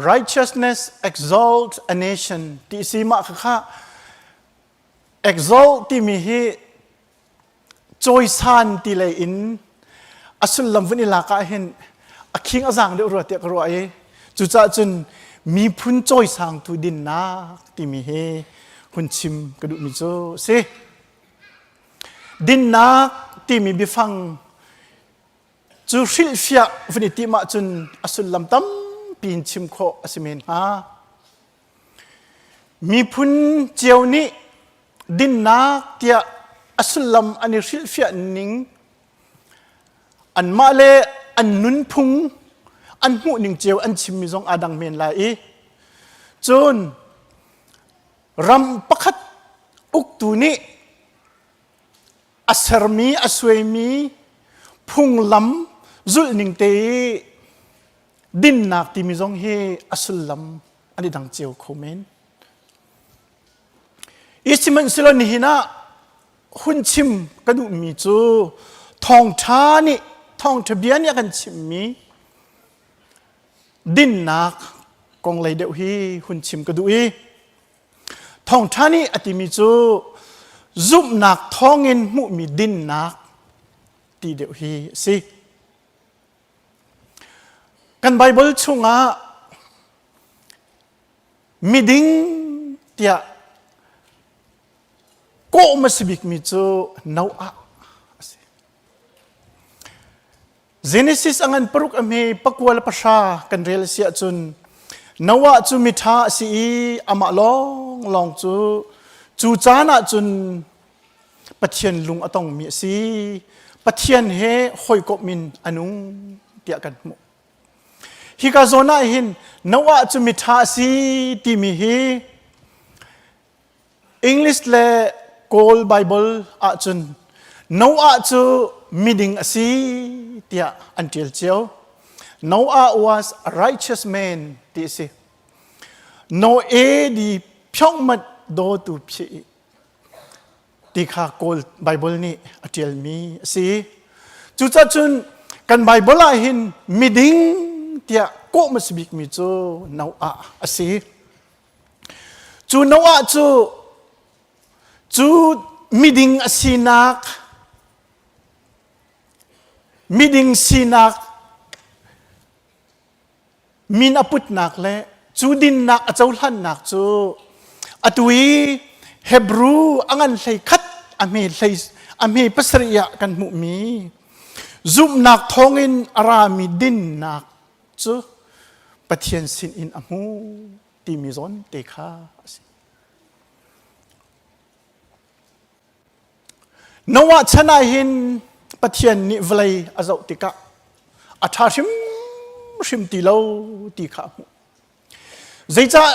righteousness exalt a nation ti si mah kha exalt timi hi cawisan ti lei in a sullam vun i lak ah hin a khing a zaang deuh rua tiah ka ruah i cucaah cun miphun cawisangtu dinnak timi hi hun chim ka duhmi cu a si. Dinnak timi biafang cu hrilhfiah vun i timh ahcun a sullam tampi in chim khawh a si men hnga. Miphun cio nih dinnak tiah a sullam an i hrilhfiah ning anmah le an nunphung an hmuhning cio an chimmi zong aa dang men lai i cun ram pakhat uktu nih a sermi a suaimi phunglam zulhning te i dinnak timi zong hi a sullam an i dang cio kho men. I sihmanhsehlaw nihin ah hun chim ka duhmi cu thawngṭha nih thawngṭha bia nih a kan chimmi dinnak kong lei deuh hi hun chim ka duh i thawngṭha nih a timi cu zumhnak thawngin hmuhmi dinnak ti deuh hi a si. Kan Baibal chungah miding tiah kawh a si bikmi cu Noah a si. Genesis a ngan paruk a hme pakua le pahra kan rel a si ahcun Noah cu miṭha a si i amah lawnglawng cu cu caan ah cun Pathian lung a tongmi a si. Pathian he hawikomh in a nung tiah kan hmuh. Hika zawn ah hin Noah cu miṭha a si timi hi English le Kawl Bible ahcun Noah cu miding a si tiah an ṭial cio. Noah was a righteous man ti a si. Noe di phyongmat do tu phi. ti kha Kawl Bible nih a ṭialmi a si. Cucaah cun kan Bible ah hin miding tiah kawh hmasa bikmi cu Noah a si. Cu Noah cu cu miding a sinak miding sinak min a putnak le cu dinnak a cohlannak cu atu i Hebrew a ngan hlei khat a hme hlei a hme pasarih ah kan hmuhmi zumhnak thawngin a rami dinnak cu Pathian sinin a hmu timi zawn te kha a si. Noah chan ah hin Pathian nih vawlei a zoh tikah a ṭha hrimhrim ti lo ti kha a hmuh. Zeicah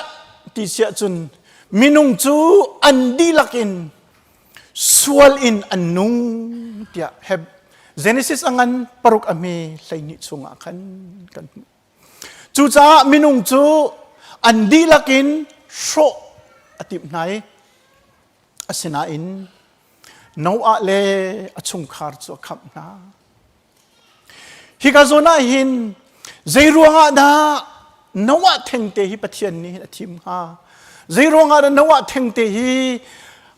ti siah cun minung cu an dihlak in sual in an nung tiah Heb Genesis a ngan paruk a hme 12 chungah khan kan hmuh. Cucaah minung cu an dihlak in hrawh a timh hna i Asinain Noah le a chungkhar cu a khamh hna. Hika zawn ah hin zei ruangah dah Noah thengte hi Pathian nih a thim hnga? Zei ruangah dah Noah thengte hi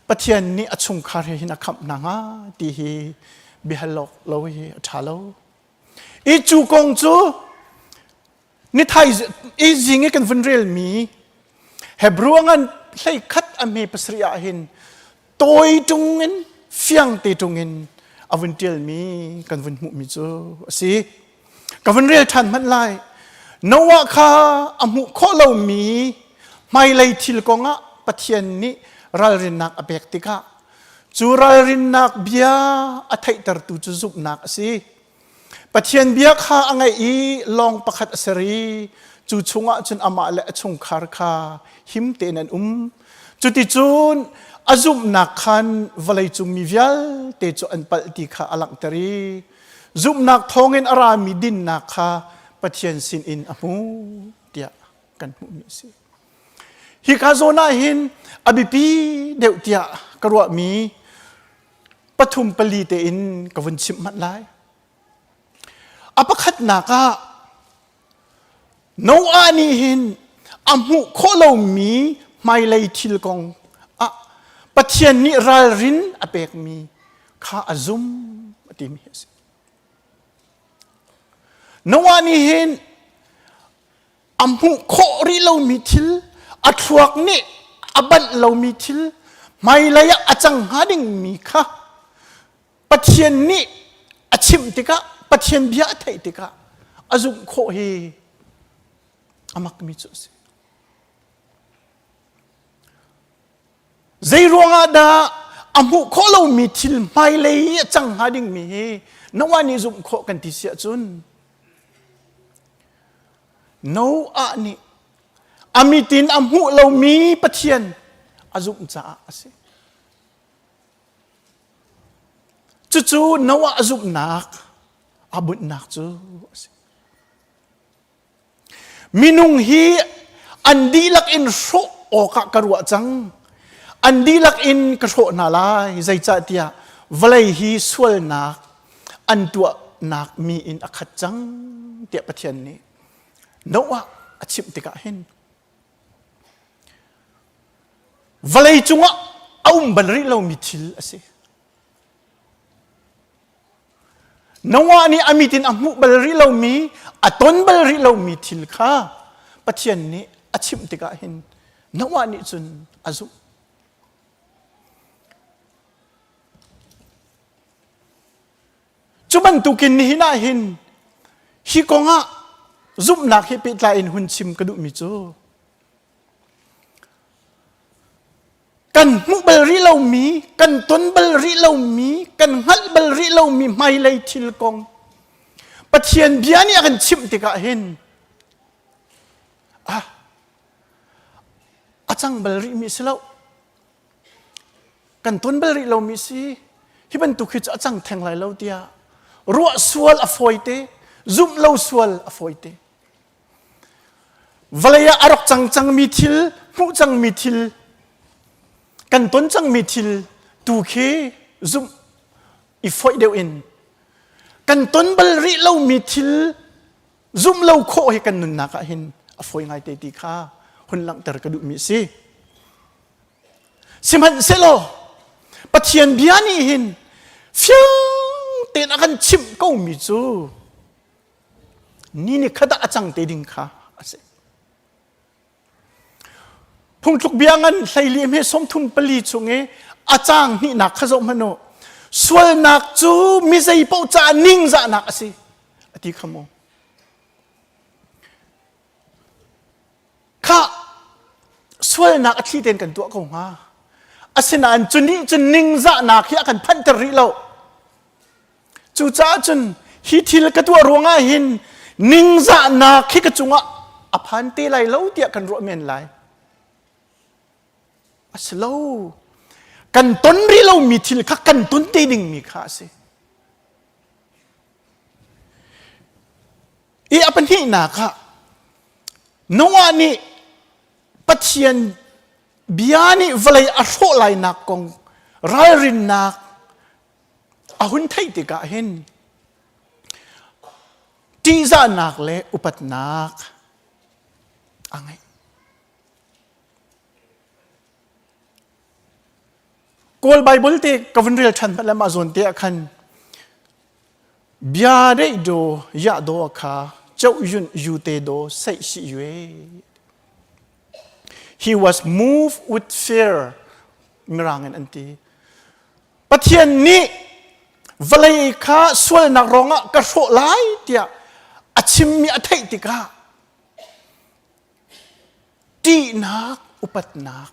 Pathian nih a chungkhar he hin a khamh hna hnga ti hi biahal awk lo hi a ṭha lo. I cu kong cu Nithai i zing i kan vun relmi Hebrew ngan hlei khat a hme pasarih ah hin tawi ṭung in fiang te ṭung in a vun ṭialmi kan vun hmuhmi cu a si. Ka vun rel ṭhan hmanh lai. Noah kha a hmuh khawh lomi hmailei thil kongah Pathian nih ralrinnak a pek tikah cu ralrinnak bia a theihtertu cu zumhnak a si. Pathian bia kha a ngaih i lawng pakhat a ser i cu chungah cun amah le a chungkhar kha him tein an um. Cuticun a zumhnak khan vawleicung mi vialte cu an palh ti kha a langhter i zumhnak thawngin a rami dinnak kha Pathian sinin a hmu tiah kan hmuhmi a si. Hika zawn ah hin a biapi deuh tiah ka ruahmi pathum pali tein ka vun chimh hmanh lai. A pakhatnak ah Noah nih hin a hmuh khawh lomi hmailei thil kong ah Pathian nih ralrin a pekmi kha a zum a timi a si. Noah nih hin a hmuh khawh rih lomi thil a thluak nih a banh lomi thil hmailei ah a cang hnga dingmi kha Pathian nih a chimh tikah Pathian bia a theih tikah a zumh khawh hi a makmi cu a si. Zei ruangah dah a hmuh khawh lomi thil hmailei i a cang hnga dingmi hi Noah nih zumh khawh kan ti si ahcun Noah nih a mit in a hmuh lomi Pathian a zumh caah a si. Cucu Noah a zumhnak a bunhnak cu a si. Minung hi an dihlak in hrawh awkah ka ruah cang. An dihlak in ka hrawh hna lai. Zeicahtiah vawlei hi sualnak an tuahnak mi in a khat cang tiah Pathian nih Noah a chimh tikah hin vawlei cungah a um bal rih lomi thil a si. Noah nih a mit in a hmuh bal rih lomi, a ton bal rih lomi thil kha Pathian nih a chimh tikah hin Noah nih cun a zumh. Cu bantukin nihin ah hin hi kongah zumhnak he pehtlai in hun chim ka duhmi cu kan hmuh bal rih lomi, kan ton bal rih lomi, kan hngalh bal rih lomi hmailei thil kong Pathian bia nih a kan chimh tikah hin ah a cang bal rihmi si lo kan ton bal rih lomi si hi bantuk hi cu a cang theng lai lo tiah ruah sual a fawite zumh lo sual a fawite vawlei ah a rak cang cangmi thil hmuh cangmi thil kan ton cangmi thil. Tu khi zumh i foih deuh in kan ton bal rih lomi thil zumh lo khawh hi kan nunnak ah hin a fawi ngai te ti kha hun langhter ka duhmi a si. Sihmanhsehlaw Pathian bia nih hin fiang tein a kan chimh komi cu ni ni khat ah a cang te ding kha a si. Phungtluk bia ngan hleili hme 34 chung i a caang hnihnak kha zoh hmanh u. Sualnak cu mi zei paoh caah ningzahnak a si a ti kha mu. Kha sualnak a thli tein kan tuah ko hnga. Asinain cu nih cun ningzahnak hi a kan phanhter rih lo. Cucaah cun hi thil ka tuah ruangah hin ningzahnak hi ka cungah a phan te lai lo tiah kan ruah men lai. A si lo. Kan ton rih lomi thil kha kan ton te dingmi kha a si. I a pahnihnak ah Noah nih Pathian bia nih vawlei a hrawh lainak kong ralrinnak a hun theih tikah hin ṭihzahnak le upatnak a ngeih. Kawl Bible te ka vun rel ṭhan hmanh le mah zawn te ah khan bia deih do ya do kha choh yun yu te do seih si yue. He was moved with fear mirang in an ti. Pathian nih vawlei kha sualnak ruangah ka hrawh lai tiah a chimmi a theih tikah ṭihnak upatnak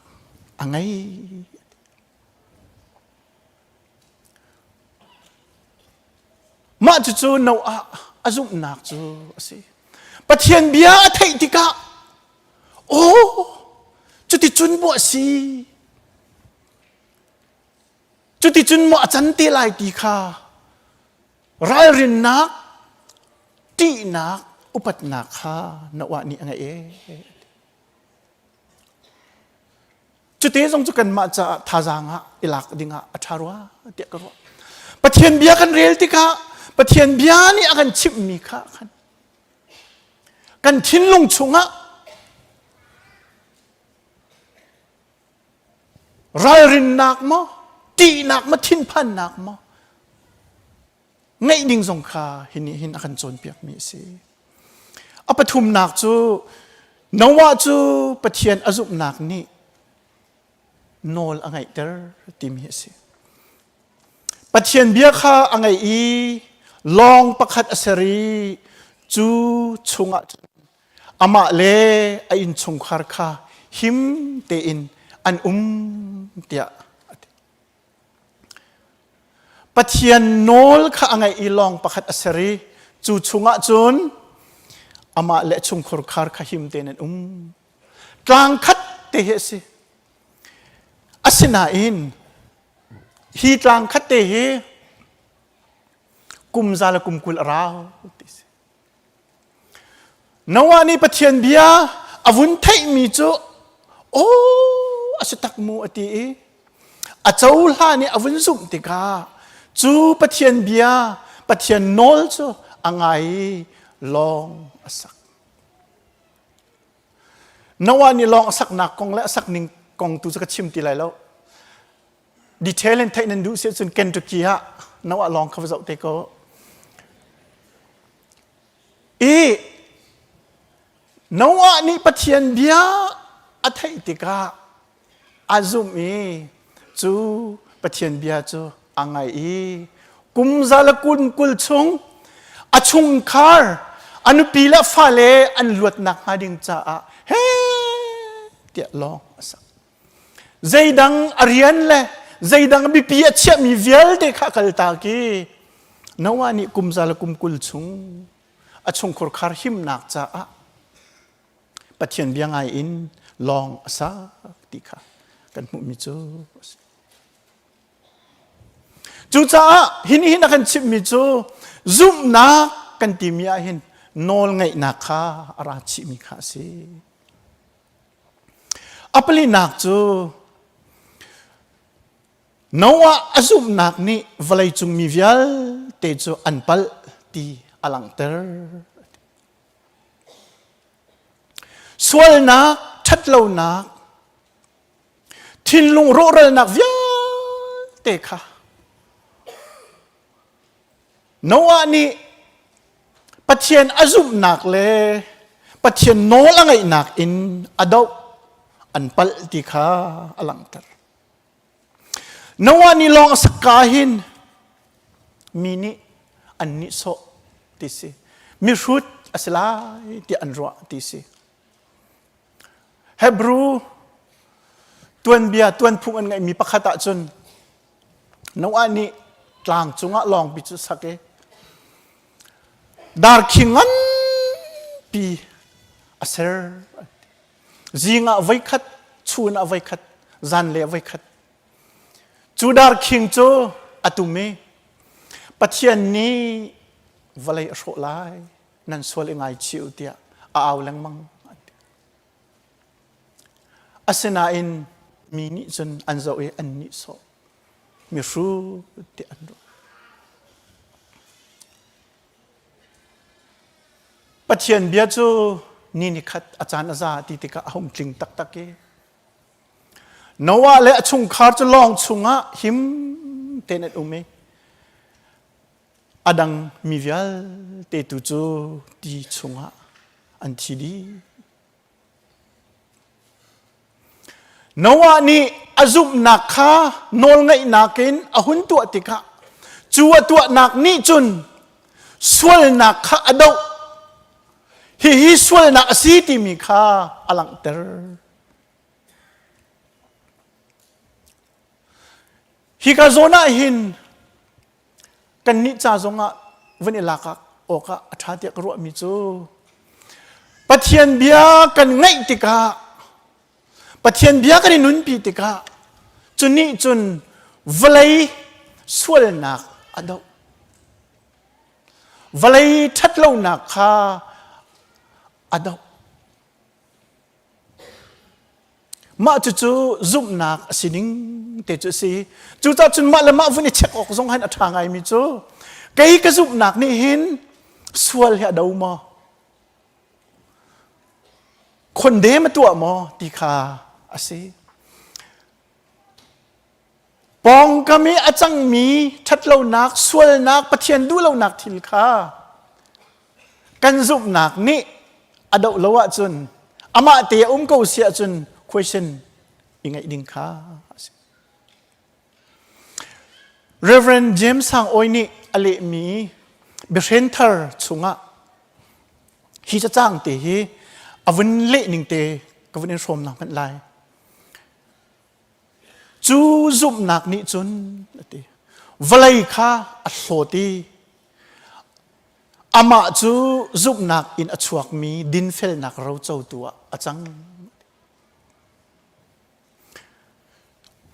a ngei. Mah cucu Noah a zumhnak cu a si. Pathian bia a theih tikah aw cuticun maw a si Cuticun maw a can te lai ti kha ralrinnak, ṭihnak, upatnak kha Noah nih a ngeih ee. Cute zong cu kanmah caah thazaang ah i lak dingah a ṭha rua tiah ka ruah. Pathian bia kan rel tikah Pathian bia nih a kan chimhmi kha khan kan thinlung chungah Ralrinnak maw, ṭihnak maw, thinphannak maw ngeih ding zong kha hi nih hin a kan cawnpiakmi a si. A pathumnak cu Noah cu Pathian a zumhnak nih nawl a ngeihter timi a si. Pathian bia kha a ngaih i lawng pakhat a ser i cu chungah cun amah le a innchungkhar kha him tein an um tiah a ti. Pathian nawl kha a ngaih i lawng pakhat a ser i cu chungah cun amah le chungkhur khar kha him tein an um. Tlang khat te hi a si. Asinain hi tlang khat te hi kum za le kum 20 a rau ti si. Noah nih Pathian bia a vun theihmi cu aw a si tak mu a ti i a cohlan i a vun zumh tikah cu Pathian bia Pathian nawl cu a ngai i lawng a sak. Noah nih lawng a saknak kong le a sak ning kong tu cu ka chim ti lai lo. Detail in theih nan duh si ahcun Kentucky ah Noah lawng kha va zoh te ko. I Noah nih Pathian bia a theih tikah a zumh i cu Pathian bia cu a ngaih i kum za le kum 20 chung a chungkhar a nupi le fale an luatnak hnga ding caah he tiah lawng a sak. Zeidang a rian le zeidang biapi a chiahmi vialte kha a kaltak i Noah nih kum za le kum 20 chung a chungkhur khar himnak caah Pathian bia ngai in lawng a sak ti kha kan hmuhmi cu a si. Cucaah hi nih hin a kan chimhmi cu zumhnak kan timi ah hin nawlngaihnak kha a ra chihmi kha a si. A palinak cu Noah a zumhnak nih vawleicung mi vialte cu an palh ti a langhter. Sualnak, ṭhatlonak, thinlung rawhralnak vialte kha Noah nih Pathian a zumhnak le Pathian nawl a ngaihnak in a doh an palh ti kha a langhter. Noah nih lawng a sak ka hin mi nih an nihsawh ti si. Mihrut a si lai tiah an ruah ti si. Hebrew tuanbia tuanphung an ngeihmi pakhat ahcun Noah nih tlang cungah lawngpi cu sak i darkhing nganpi a ser. Zing ah voikhat, chun ah voikhat, zanlei ah voikhat. Cu darkhing cu a tum i Pathian nih vawlei a hrawh lai, nan sual i ngaichih u tiah a au lengmang. Asinain mi nih cun an zoh i an nihsawh. Mihrut tiah an ruah. Pathian bia cu ni ni khat a caan a za ti tikah a hung tling taktak i Noah le a chungkhar cu lawng chungah him tein an um i a dang mi vialte tu cu ti chungah an thi dih. Noah nih a zumhnak kha nawlngaihnak in a hun tuah tikah cu a tuahnak nih cun sualnak kha a doh. Hihi sualnak a si timi kha a langhter. Hika zawn ah hin kannih ca zongah vun i lak awkah a ṭha tiah ka ruahmi cu Pathian bia kan ngaih tikah Pathian bia kan i nunpi tikah cu nih cun vawlei sualnak a doh. Vawlei ṭhatlonak kha a doh. Mah cucu zumhnak a si ning te cu a si. Cucaah cun mah le mah vun i check awk zong hin a ṭha ngaimi cu kei ka zumhnak nih hin sual hi a do maw? Khondem a tuah maw ti kha a si. Pawngkam i a cangmi ṭhatlonak, sualnak, Pathian duhlonak thil kha kan zumhnak nih a doh lo ahcun amah te a um ko si ahcun question i ngeih ding kha a si. Reverend James Sang Awi nih a lehmi biahren thar chungah hi cacang te hi a vun leh ning te ka vun in hrawm na hmanh lai. Cu zumhnak nih cun a ti, vawlei kha a hlawt i amah cu zumhnak in a chuakmi dinfelnak rocotu ah a cang.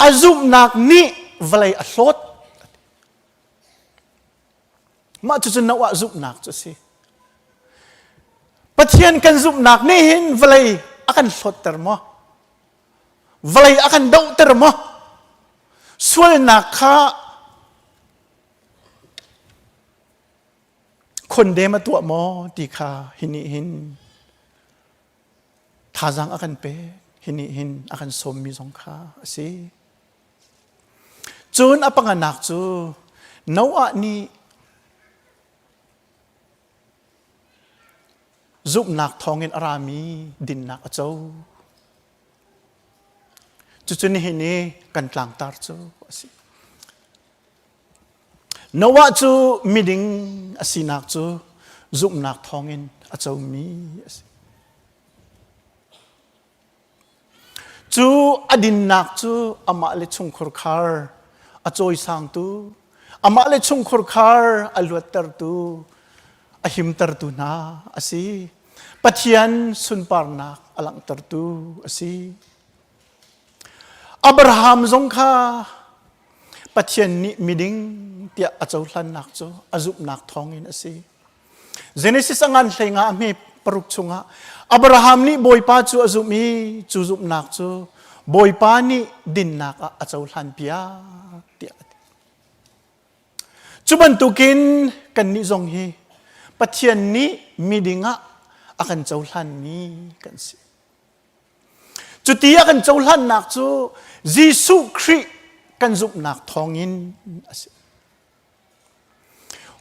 A zumhnak nih vawlei a hlawt. Mah cucu Noah zumhnak cu a si. Pathian kan zumhnak nih hin vawlei a kan hlawtter maw? Vawlei a kan dohter maw? Sualnak kha khondem a tuah maw ti kha hi nih hin thazaang a kan pek hi nih hin a kan sawmmi zong kha a si. Cun a panganak cu Noah nih zumhnak thawngin a rami dinnak a co. Cucu nihin i kan tlangtar cu a si. Noah cu miding a sinak cu zumhnak thawngin a comi a si. Cu a dinnak cu amah le chungkhurkhar a cawisangtu, amah le chungkhurkhar a luattertu, a himtertu hna a si. Pathian sunparnak a langhtertu a si. Abraham zong kha Pathian nih miding tiah a cohlannak cu a zumhnak thawngin a si. Genesis a ngan hlei nga a hme paruk chungah Abraham nih Bawipa cu a zumh i cu zumhnak cu Bawipa nih dinnak ah a cohlan piak tiah a ti. Cu bantukin kannih zong hi Pathian nih miding ah a kan cohlanmi kan si. Cuti a kan cohlannak cu Jesuh Khrih kan zumhnak thawngin a si.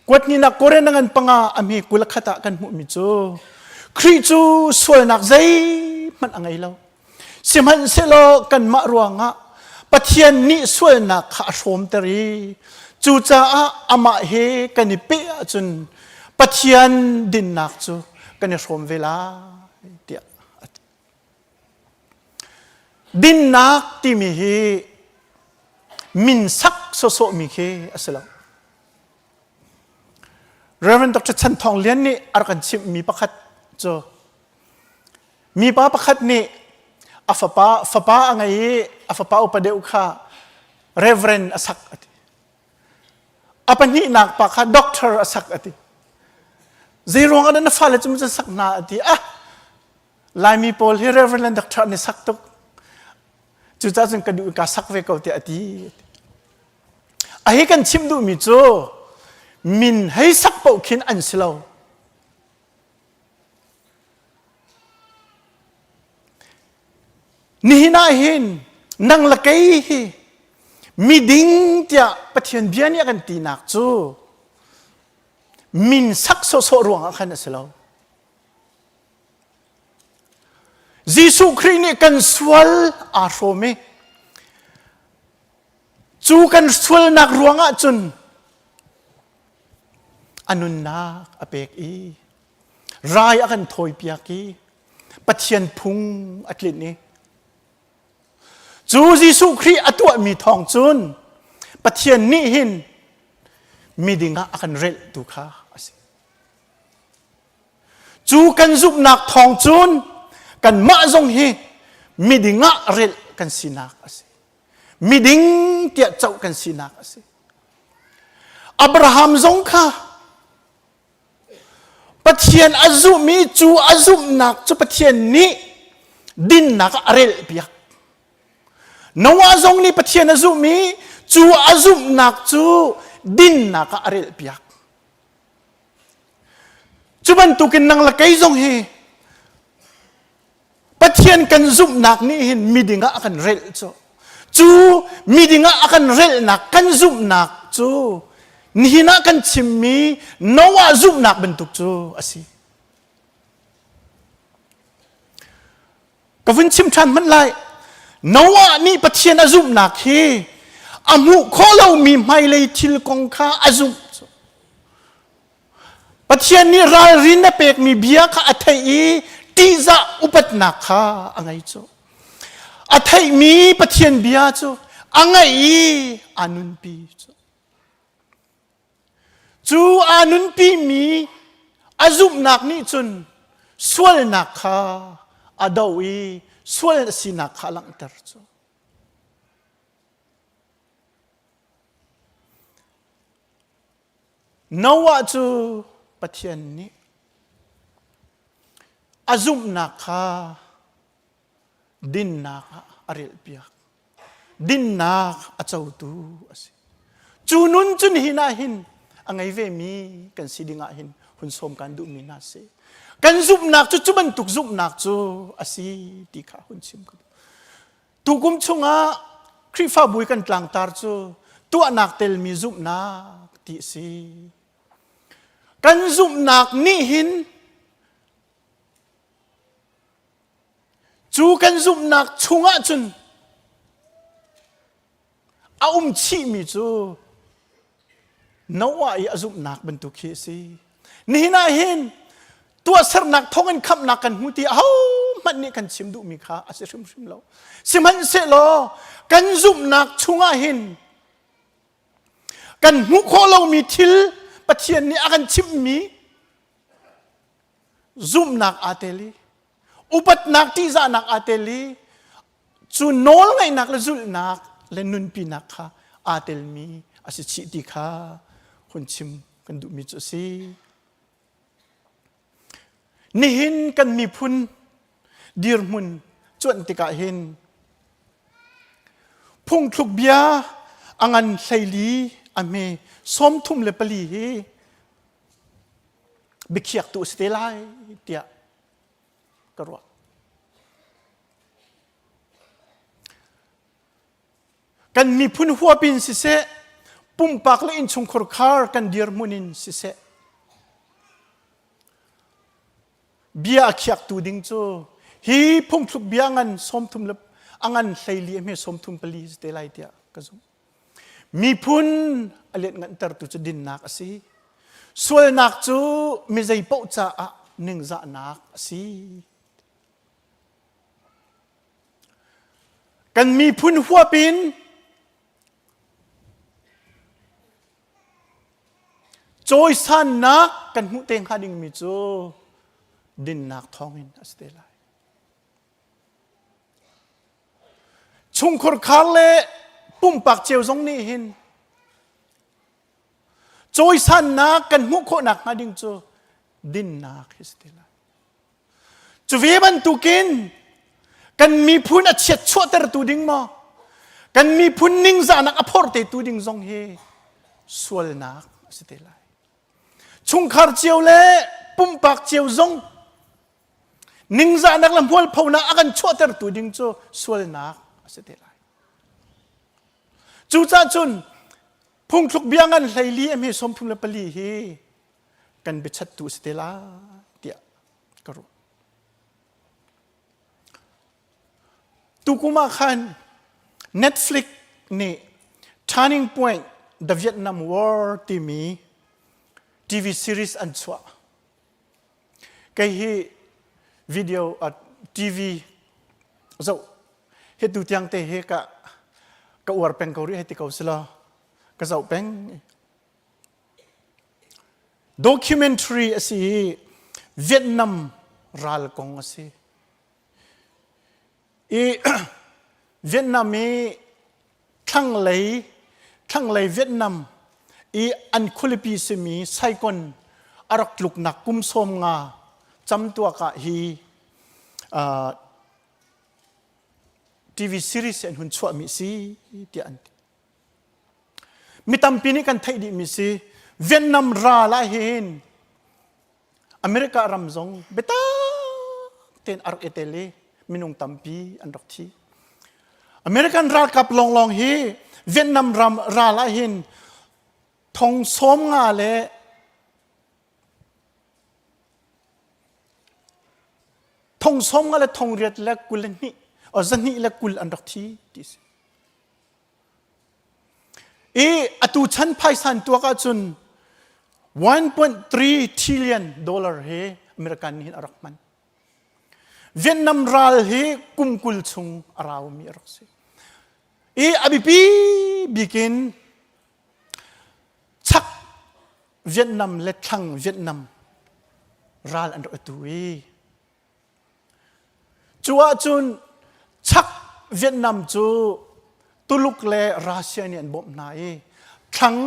Kuatninak Korin a ngan panga a hme 21 ah kan hmuhmi cu Khrih cu sualnak zeihmanh a ngei lo. Sihmanhsehlaw kanmah ruangah Pathian nih sualnak kha a hrawmter i cucaah amah he kan i peh ahcun Pathian dinnak cu kan i hrawm ve lai tiah a ti. Dinnak timi hi min sak sawsawhmi khi a si lo. Reverend Dr. Chan Thawng Lian nih a rak kan chimhmi pakhat cu mipa pakhat nih a fapa fapa a ngei i a fapa upa deuh kha Reverend a sak a ti. A pahnihnak pa kha doctor a sak a ti. Zei ruang ah dah na fale cu maw sak hna a ti. Ah Laimi pawl hi Reverend and Doctor an i sak tuk. Cucaah cun ka duh ka sak ve ko tiah a ti. A hi kan chim duhmi cu min hei sak paoh khin an si lo. Nihin ah hin nang le kei hi miding tiah Pathian bia nih a kan tinak cu min sak sawhsawh ruangah khan a si lo. Jesuh Khrih nih kan sual aa hrawm i cu kan sualnak ruangah cun a nunnak a pek i rai a kan thawipiak i Pathian phung a tlinh i cu Jesuh Khrih a tuahmi thawng cun Pathian nih hin miding ah a kan relh tu kha a si. Cu kan zumhnak thawng cun kanmah zong hi miding ah relh kan sinak a si. Miding tiah coh kan sinak a si. Abraham zong kha Pathian a zumh i cu a zumhnak cu Pathian nih dinnak ah a relhpiak. Noah zong nih Pathian a zumh i cu a zumhnak cu dinnak ah a relhpiak. Cu bantukin nang le kei zong hi Pathian kan zumhnak nih hin miding ah a kan relh cu. Cu miding ah a kan relhnak kan zumhnak cu nihin ah kan chimmi Noah zumhnak bantuk cu a si. Ka vun chim ṭhan hmanh lai. Noah nih Pathian a zumhnak hi a hmuh khawh lomi hmailei thil kong kha a zumh. Pathian nih ralrin a pekmi bia kha a theih i ṭihzah upatnak kha a ngei cu. A theihmi Pathian bia cu a ngaih i aa nunpi cu. Cu aa nunpimi a zumhnak nih cun sualnak kha a doh i sual a sinak kha a langhter cu. Noah cu Pathian nih a zumhnak kha dinnak ah a relhpiak. Dinnak a cotu a si. Cu nun cu nihin ah hin a ngei vemi kan si ding ah hin hun sawm kan duhmi hna si. Kan zumhnak cu cu bantuk zumhnak cu a si ti kha hun chim ka duh. Tukum chungah Khrihfabu i kan tlangtar cu tuahnak telmi zumhnak ti a si. Kan zumhnak nih hin Cu kan zumhnak chungah cun a um chihmi cu Noah i a zumhnak bantuk khi a si. Nihin ah hin tuahsernak thawngin khamhnak kan hmu ti ahohmanh nih kan chim duhmi kha a si hrimhrim lo. Sihmanhsehlaw kan zumhnak chungah hin kan hmuh khawh lomi thil Pathian nih a kan chimhmi zumhnak aa tel i upatnak ṭihzahnak aa tel i cu nawlngaihnak le zulhnak le nunpinak kha aa telmi a si chih ti kha hun chim kan duhmi cu a si. Nihin kan miphun dirhmun cuanh tikah hin. Phungthluk bia a ngan 14 a hme 34 hi biakhiaktu a si te lai tiah ka ruah. Kan miphun huap in siseh, pumpak le innchungkhar khar kan dirhmun in siseh, bia a khiaktu ding cu hi phungthluk bia ngan 30 le a ngan 14 a hme 34 si te lai tiah ka zumh. Miphun a lianhngantertu cu dinnak a si. Sualnak cu mi zei paoh caah ningzahnak a si. Kan miphun huap in cawisannak kan hmuh te hnga dingmi cu dinnak thawngin a si te lai. Chungkhur khar le pumpak cio zong nih hin cawisannak kan hmuh khawhnak hnga ding cu dinnak hi si te lai. Cu ve bantukin kan miphun a chiat chuahtertu ding maw kan miphun ningzahnak a phortetu ding zong hi sualnak a si te lai. Chungkhar cio le pumpak cio zong Ningzahnak le hmualphonak a kan chuahtertu ding cu sualnak a si te lai. Cucaah cun phungthluk bia ngan 14 a hme 34 hi kan biachattu a si te lai tiah ka ruah. Tukum ah khan Netflix nih Turning Point The Vietnam War timi TV series an chuah. Kei hi video TV zoh hi tu tiang te hi ka ka uar peng ko rih hei ti ko sila ka zoh peng. Documentary a si i Vietnam ral kong a si. I Vietnam i thlanglei thlanglei Vietnam i an khualipi simi Saigon a rak tluknak kum 50 camtuak ah hi uh, TV series an hun chuahmi si tiah an ti. Mi tampi nih kan theih dihmi si Vietnam ral ah hin America ram zong biatak tein a rak i tel i minung tampi an rak thi. American ralkap lawnglawng hi Vietnam ram ral ah hin thong 50 le thong 50 le thong riat le 22 220 an rak thi ti si. I atu chan phaisan tuak ahcun 1.3 trillion dollar hi American nih hin a rak hman. Vietnam ral hi kum 20 chung a raumi a rak si. I a biapi bikin chak Vietnam le thlang Vietnam ral an rak tu i Cu ahcun chak Vietnam cu Tuluk le Russia nih an bawmh hna i thlang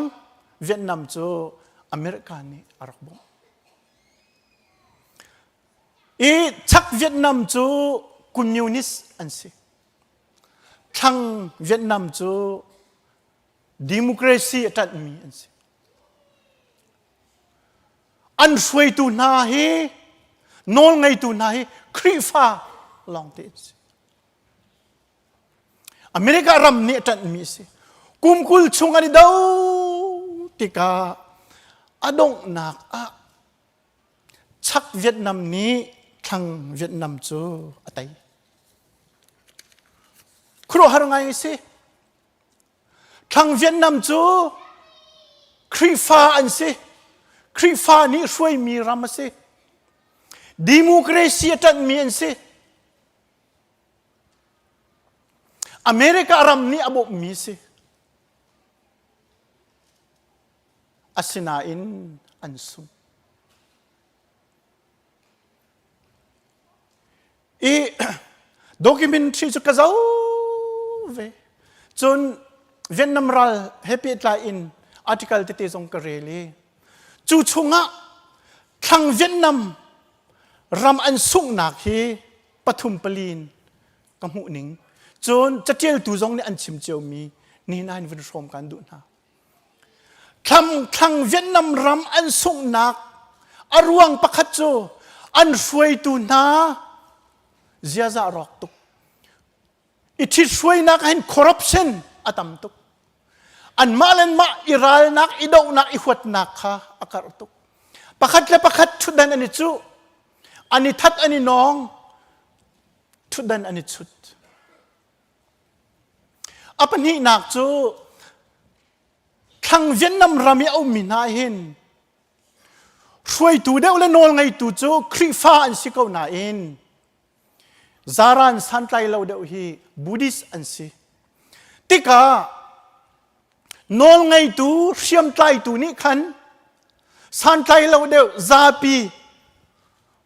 Vietnam cu America nih a rak bawmh. I chak Vietnam cu communist an si. Thlang Vietnam cu democracy a ṭanhmi an si. An hruaitu hna hi nawlngeitu hna hi Khrihfa lawngte an si. America ram nih a ṭanhmi a si. Kum 20 chung an i do tikah a donghnak ah chak Vietnam nih thlang Vietnam cu a tei. Khuaruahhar ngai a si. Thlang Vietnam cu Khrihfa an si. Khrihfa nih hruaimi ram a si. Democracy a ṭanhmi an si. America ram nih a bawmhmi si. Asinain an sung. I documentary cu ka zoh ve. Cun Vietnam ral he pehtlai in article tete zong ka rel i cu chungah thlang Vietnam ram an sunghnak hi pathum palin ka hmuh ning. Cun catialtu zong nih an chim ciomi nihin ah hin vun hrawm kan duh hna. Thlam thlang Vietnam ram an sunghnak a ruang pakhat cu an hruaitu hna ziaza rawk tuk. I ṭhithruainak ah hin corruption a tam tuk. Anmah le mah i ralnak, i dohnak, i huatnak kha a karh tuk. Pakhat le pakhat ṭhutdan an i cuh, an i that an i nawng, ṭhutdan an i chut. A pahnihnak cu thlang Vietnam ram i a ummi hna hin hruaitu deuh le nawlngeitu cu Khrihfa an si ko nain Zaran santlai lo deuh hi Buddhist an si. Tikah nawlngeitu hriamtlaitu nih khan santlai lo deuh zapi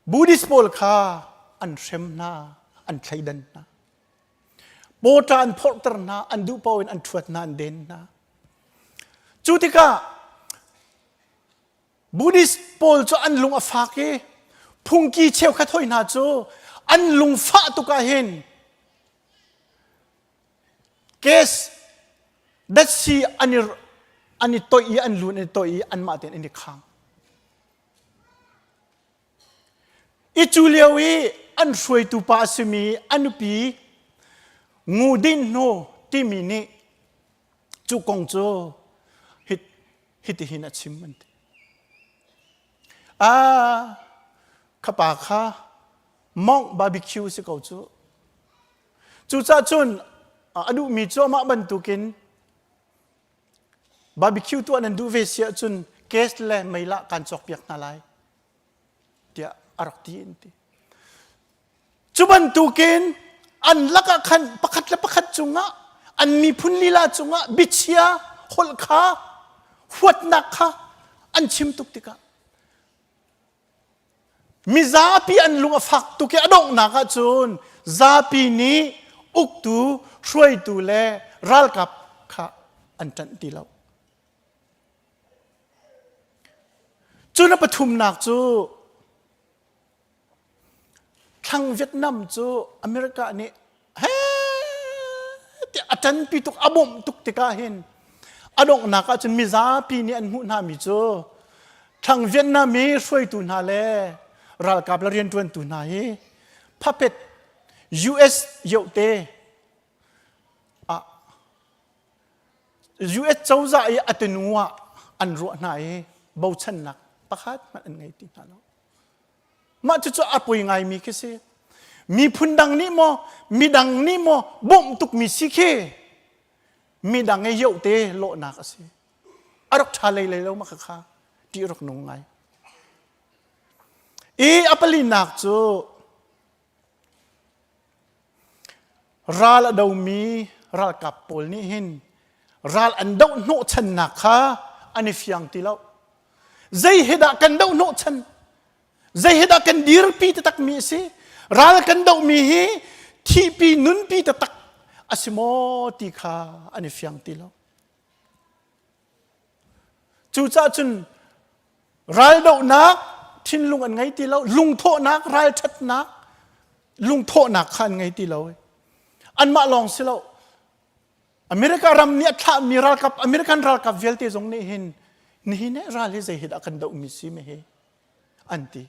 Buddhist pawl kha an hrem hna, an thleidan hna. Pawṭa an phorhter hna, an duh paoh in an ṭhuat hna, an den hna. Cu tikah Buddhist pawl cu an lung a fak i phungki cheukhat hoi hna cu an lungfah tuk ah hin gas datsi an i an i toih i an lun an i toih i anmah tein an i khang. I cu lio i an hruaitu pa a simi a nupi Ngu Din Hnu timi nih cu kong cu hitihin a chim an ti. Ah, kha pa kha monk barbecue si ko cu. Cucaah cun a duhmi cu amah bantukin barbecue tuah nan duh ve si ahcun gas le meilah kan cawkpiak hna lai tiah a rak ti an ti. Cu bantukin an lakah khan pakhat le pakhat cungah an miphun lila cungah biachia holh kha huatnak kha an chim tuk tikah mizapi an lung a fak tuk i a donghnak ahcun zapi nih uktu hruaitu le ralkap kha an ṭanh ti lo. Cun a pathumnak cu Thlang Vietnam cu America nih he tiah a ṭanpi tuk a bawmh tuk tikah hin a donghnak ahcun mizapi nih an hmuh hna mi cu Thlang Vietnam i hruaitu hna le ralkap le rianṭuantu hna hi puppet US yohte ah US cozah i a tunu ah an ruah hna i bochannak pakhat hmanh an ngei ti hna lo. Mah cucu a poi ngaimi khi si. Miphun dang nih maw, midang nih maw bawmh tukmi si khi midang i yohte lawhnak a si. A rak ṭha lei lei lo ma kha ṭih rak nung ngai. I a palinak cu ral a domi ralkap pawl nih hin ral an doh hnawhchannak kha an i fiang ti lo. Zei he dah kan doh hnawhchan? Zei he dah kan dirpi taktakmi a si? Ral kan dohmi hi thihpi nunpi taktak a si maw ti kha an i fiang ti lo. Cucaah cun raldohnak thinlung an ngei ti lo, lungthawhnak, ralṭhatnak, lungthawhnak kha an ngei ti lo. Anmah lawng si lo. America ram nih a thlahmi ralkap, American ralkap vialte zong nih hin nihin he ral hi zei hi dah kan dohmi si me hi an ti.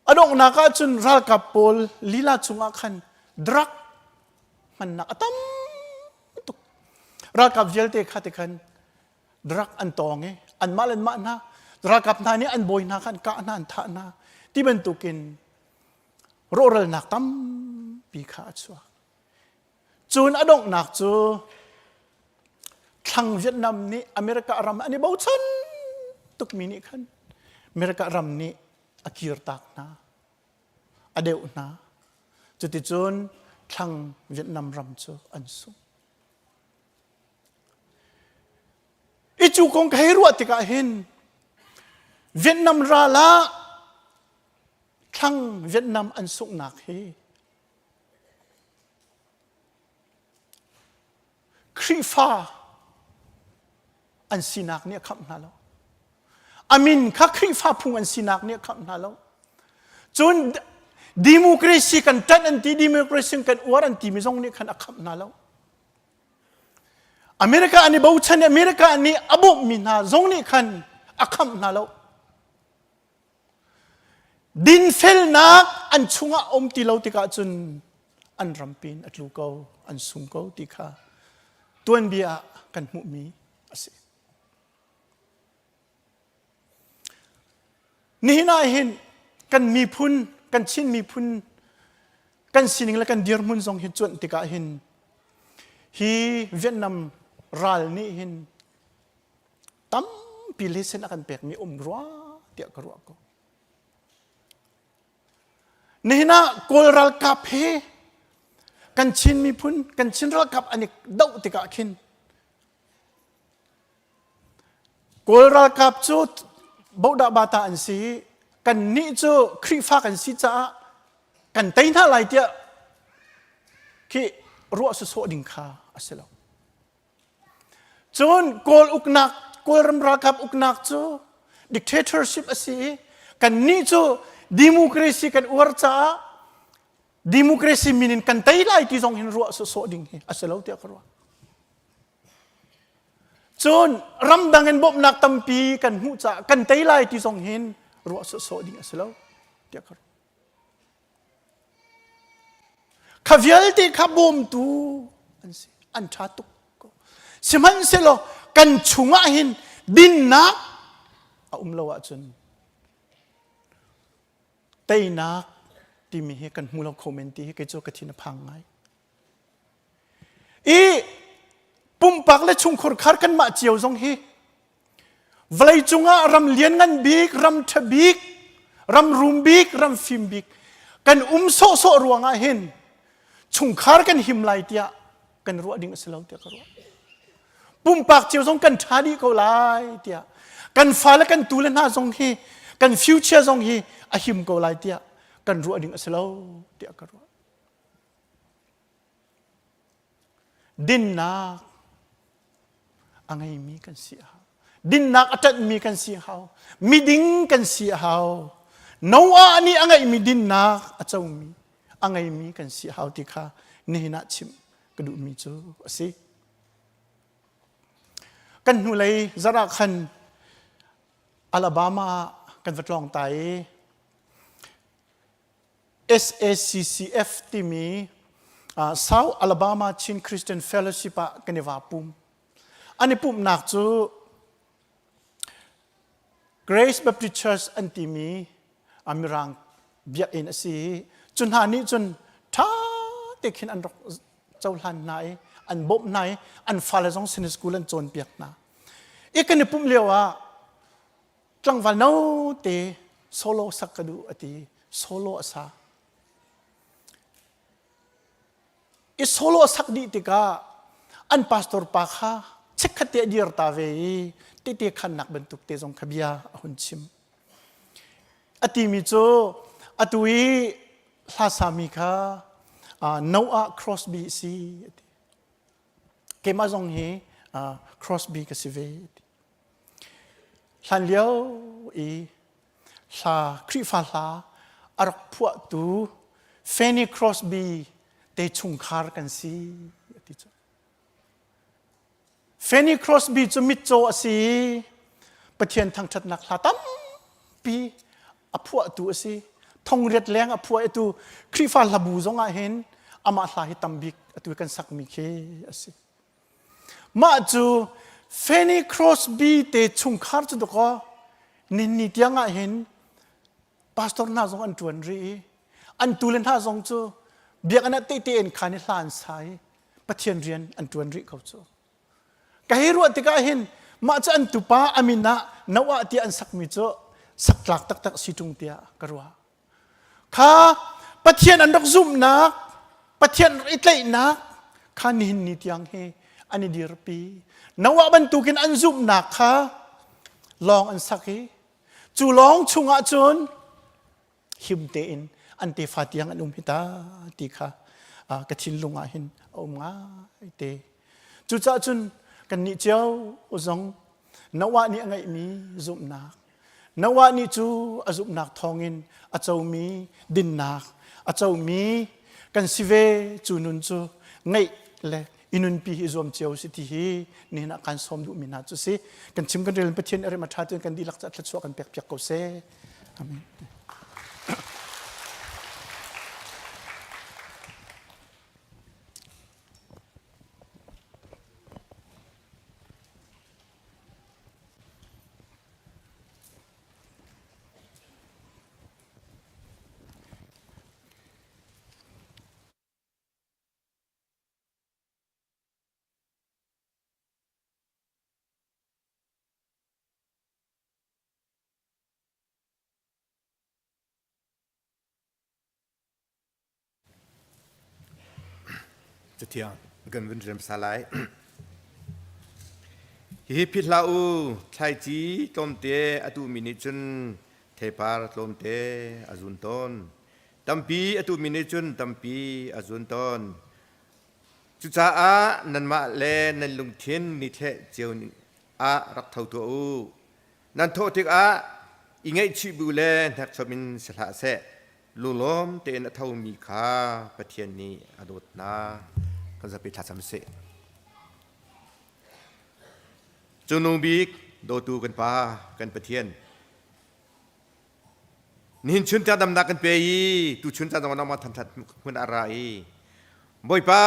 A donghnak ah cun ralkap pawl lila chungah khan drug hmannak a tam tuk. Ralkap vialte kha ti khan drug an tawng i anmah le anmah hna ralkap hna nih an bawi hna kha an kah hna an thah hna ti bantukin rawhralnak tampi kha a chuak. Cun a donghnak cu thlang Vietnam nih America ram an i bochan tukmi nih khan America ram nih a kirtak hna, a deuh hna. Cuticun thlang Vietnam ram cu an sung. I cu kong ka hei ruah tikah hin Vietnam ral ah thlang Vietnam an sunghnak hi Khrihfa an sinak nih a khamh hna lo. A min kha Khrihfa phung an sinak nih a khamh hna lo. Cun Democracy kan ṭanh an ti, democracy kan uar an timi zong nih khan a khamh hna lo. America an i bochan i America nih a bawmhmi hna zong nih khan a khamh hna lo. Dinfelnak an chungah um ti lo tikah cun an rampi in a tlu ko, an sung ko ti kha tuanbia ah kan hmuhmi a si. Nihin ah hin kan miphun, kan Chin miphun kan sining le kan dirhmun zong hi cuanh tikah hin hi Vietnam ral nih hin tampi lesson a kan pekmi um rua tiah ka ruah ko. Nihin ah Kawl ralkap he kan Chin miphun, kan Chin ralkap an i doh tikah khin Kawl ralkap cu bodah bata an si i kannih cu Khrihfa kan si caah kan tei hna lai tiah khi ruah sawsawh ding kha a si lo. Cun Kawl uknak, Kawlram ralkap uknak cu dictatorship a si i kannih cu democracy kan uar caah democracy min in kan tei lai ti zong hin ruah sawsawh ding hi a si lo tiah ka ruah. Cun ramdang in bawmhnak tampi kan hmuh caah kan tei lai ti zong hin ruah sawsawh ding a si lo tiah ka ruah. Kha vialte kha bawmtu an si. An ṭha tuk ko. Sihmanhsehlaw kan chungah hin dinnak a um lo ahcun teinak timi hi kan hmu lo kho men ti hi kei cu ka thin a phang ngai. I pumpak le chungkhur khar kanmah cio zong hi vawleicung ah ram lianngan bik, ram ṭha bik, ram rum bik, ram fim bik kan um sawhsawh ruangah hin chungkhar kan him lai tiah kan ruah ding a si lo tiah ka ruah. Pumpak cio zong kan ṭha dih ko lai tiah kan fale kan tule hna zong hi kan future zong hi a him ko lai tiah kan ruah ding a si lo tiah ka ruah. Dinnak a ngeimi kan si a hau. Dinnak a ṭanhmi kan si a hau. Miding kan si a hau. Noah nih a ngeihmi dinnak a comi a ngeimi kan si a hau ti kha nihin ah chimh ka duhmi cu a si. Kan hnulei zarh ah khan Alabama ah kan va tlawng ta i SACCF timi South Alabama Chin Christian Fellowship ah kan i vaa pum. An i pumhnak cu Grace Baptist Church an timi Mirang biakinn a si i cu hna nih cun ṭha te khin an rak cohlan hna i an bawmh hna i an fale zong Sunday school an cawnpiak hna. I kan i pumh lio ah tlangval note solo sak ka duh a ti solo a sa i solo a sak dih tikah an pastor pa kha chikkhat te a dir ta ve i tete khannak bantuk te zong kha bia a hun chim a timi cu atu i hla sami kha Noah Crosby a si a ti keimah zong hi Crosby ka si ve a ti Hlanlio i hla Khrihfa hla a rak phuahtu Fanny Crosby te chungkhar kan si a ti cu. Fanny Crosby cu mitcaw a si i Pathian thangṭhatnak hla tampi a phuahtu a si. Thongriat leng a phuah i tu Khrihfa hlabu zong ah hin amah hla hi tambik atu kan sakmi khi a si. Mah cu Fanny Crosby te chungkhar cu dakaw ninni tiang ah hin pastor hna zong an ṭuan rih i an tule hna zong cu biakinn ah tehte in khan i hla an sa i Pathian rian an ṭuan rih ko cu. Ka hei ruah tikah hin mah cu an tupa a min ah Noah tiah an sakmi cu sak tlak taktak si ṭung tiah ka ruah. Kha Pathian an rak zumhnak, Pathian rak i tlaihnak kha nihin ni tiang hi an i dirpi. Noah bantukin an zumhnak kha lawng an sak i cu lawng chungah cun him tein an tefa tiang an um hi ta ti kha ka thinlung ah hin a um ngai te. Cucaah cun kannih cio zong Noah nih a ngeihmi zumhnak Noah nih cu a zumhnak thawngin a comi dinnak, a comi kan si ve cu nun cu ngeih le i nunpi hi zuam cio si ti hi nihin ah kan sawm duhmi hna cu si. Kan chim kan rel Pathian a rem a ṭha cun kan dihlak ca thluachuah kan pek piak ko seh. Amen. Cathiang kan vun rem sa lai. Hihi phit hlah u, thlaici tlawmte a tuhmi nih cun theipar tlawmte a zun tawn. Tampi a tuhmi nih cun tampi a zun tawn. Cucaah nanmah le nan lungthin nithleh cio ah rak tho tuah u. Nan thawh tikah i ngaihchih bu le hnekchom in si hlah seh. Lunglawm tein a thomi kha Pathian nih a dawt hna. Kan zapi thlacam sih. Cungnung bik dawtu kan Pa, kan Pathian, nihin chun tiang damnak kan pe i tuchun caan zong nangmah thamthat hmun a ra i Bawipa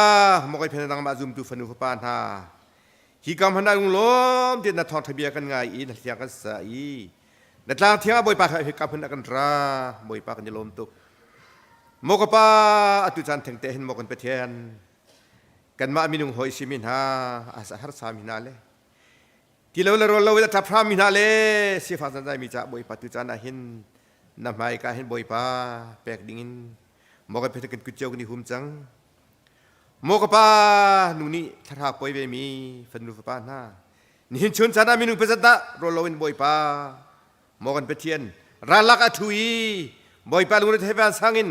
mokoi phen nangmah zumtu fanu fapa hna hi kam hana lunglawm te na thawngtha bia kan ngai i na hliang kan sa i na tlang thiang ah Bawipa hi kam hmun a kan ra Bawipa kan i lawm tuk Maw ka pa atu caan theng te hin maw kan Pathian kanmah minung hoi simi hna a harsa mi hna le ti lo le rawl lo in a ṭap hram mi hna le sifak zanzai mi caah Bawipa tu caan ah hin na hmaika hin Bawipa pek ding in maw kan phet kan kut cio kan i hum cang maw ka pa nu nih thlarau poi ve mi fanu fapa hna nihin chun caan ah minung pazat dah rawl lo in Bawipa maw kan Pathian ralak a ṭhu i Bawipa lungre thei van sang in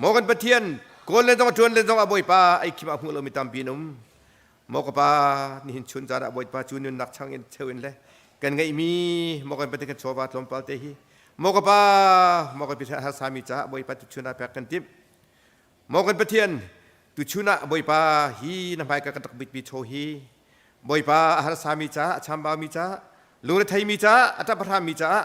maw kan Pathian kawl le zong ṭuan le zong ah Bawipa ei khim ah hmuh lomi tampi an um Maw ka pa nihin chun caan ah Bawipa cu nunnak chang in cheu in le kan ngeihmi maw kan Pathian kan chawva tlawmpal te hi maw ka pa maw kan Pathian harsami caah Bawipa tu chun ah pek kan timh maw kan Pathian tu chun ah Bawipa hi na hmaika kan rak bitmi chaw hi Bawipa a harsami caah a chambaumi caah lungretheimi caah a ṭap caah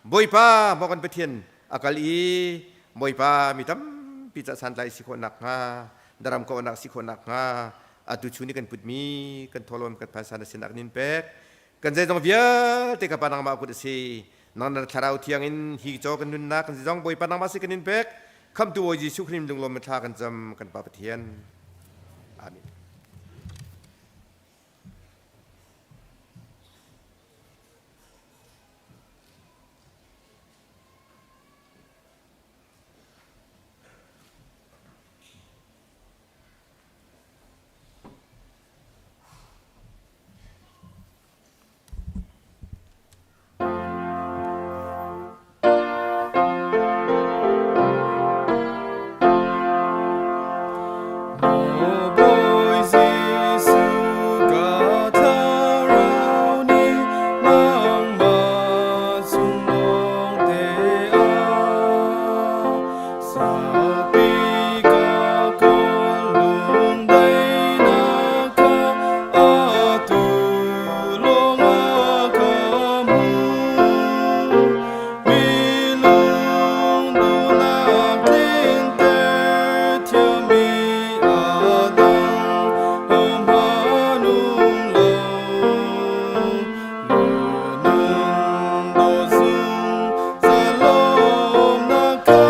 Bawipa maw kan Pathian a kal i Bawipa mi tampi ca santlai si khawh nakhnga daram ka nak si khawh nakhnga atu chun i kan putmi kan tholawm kan phaisa na sinak nin pek kan zeizong vialte ka pa nangmah kut a si nang na thlarau thiang in hi caw kan nunnak kan zeizong Bawipa nangmah si kan in pek khamtu Bawi Jesuh Khrih lunglawm thla kan cam kan Pa Pathian amen. Bawi Jesuh ka thlarau nih nangmah sunglawng te ah saupi ka kawl lungdaihnak kha atu lawngah ka hmu. Mi lungduhnak tlinter thiammi a dang hohmanh um lo. Nun dawt zungzal lawmnak kha.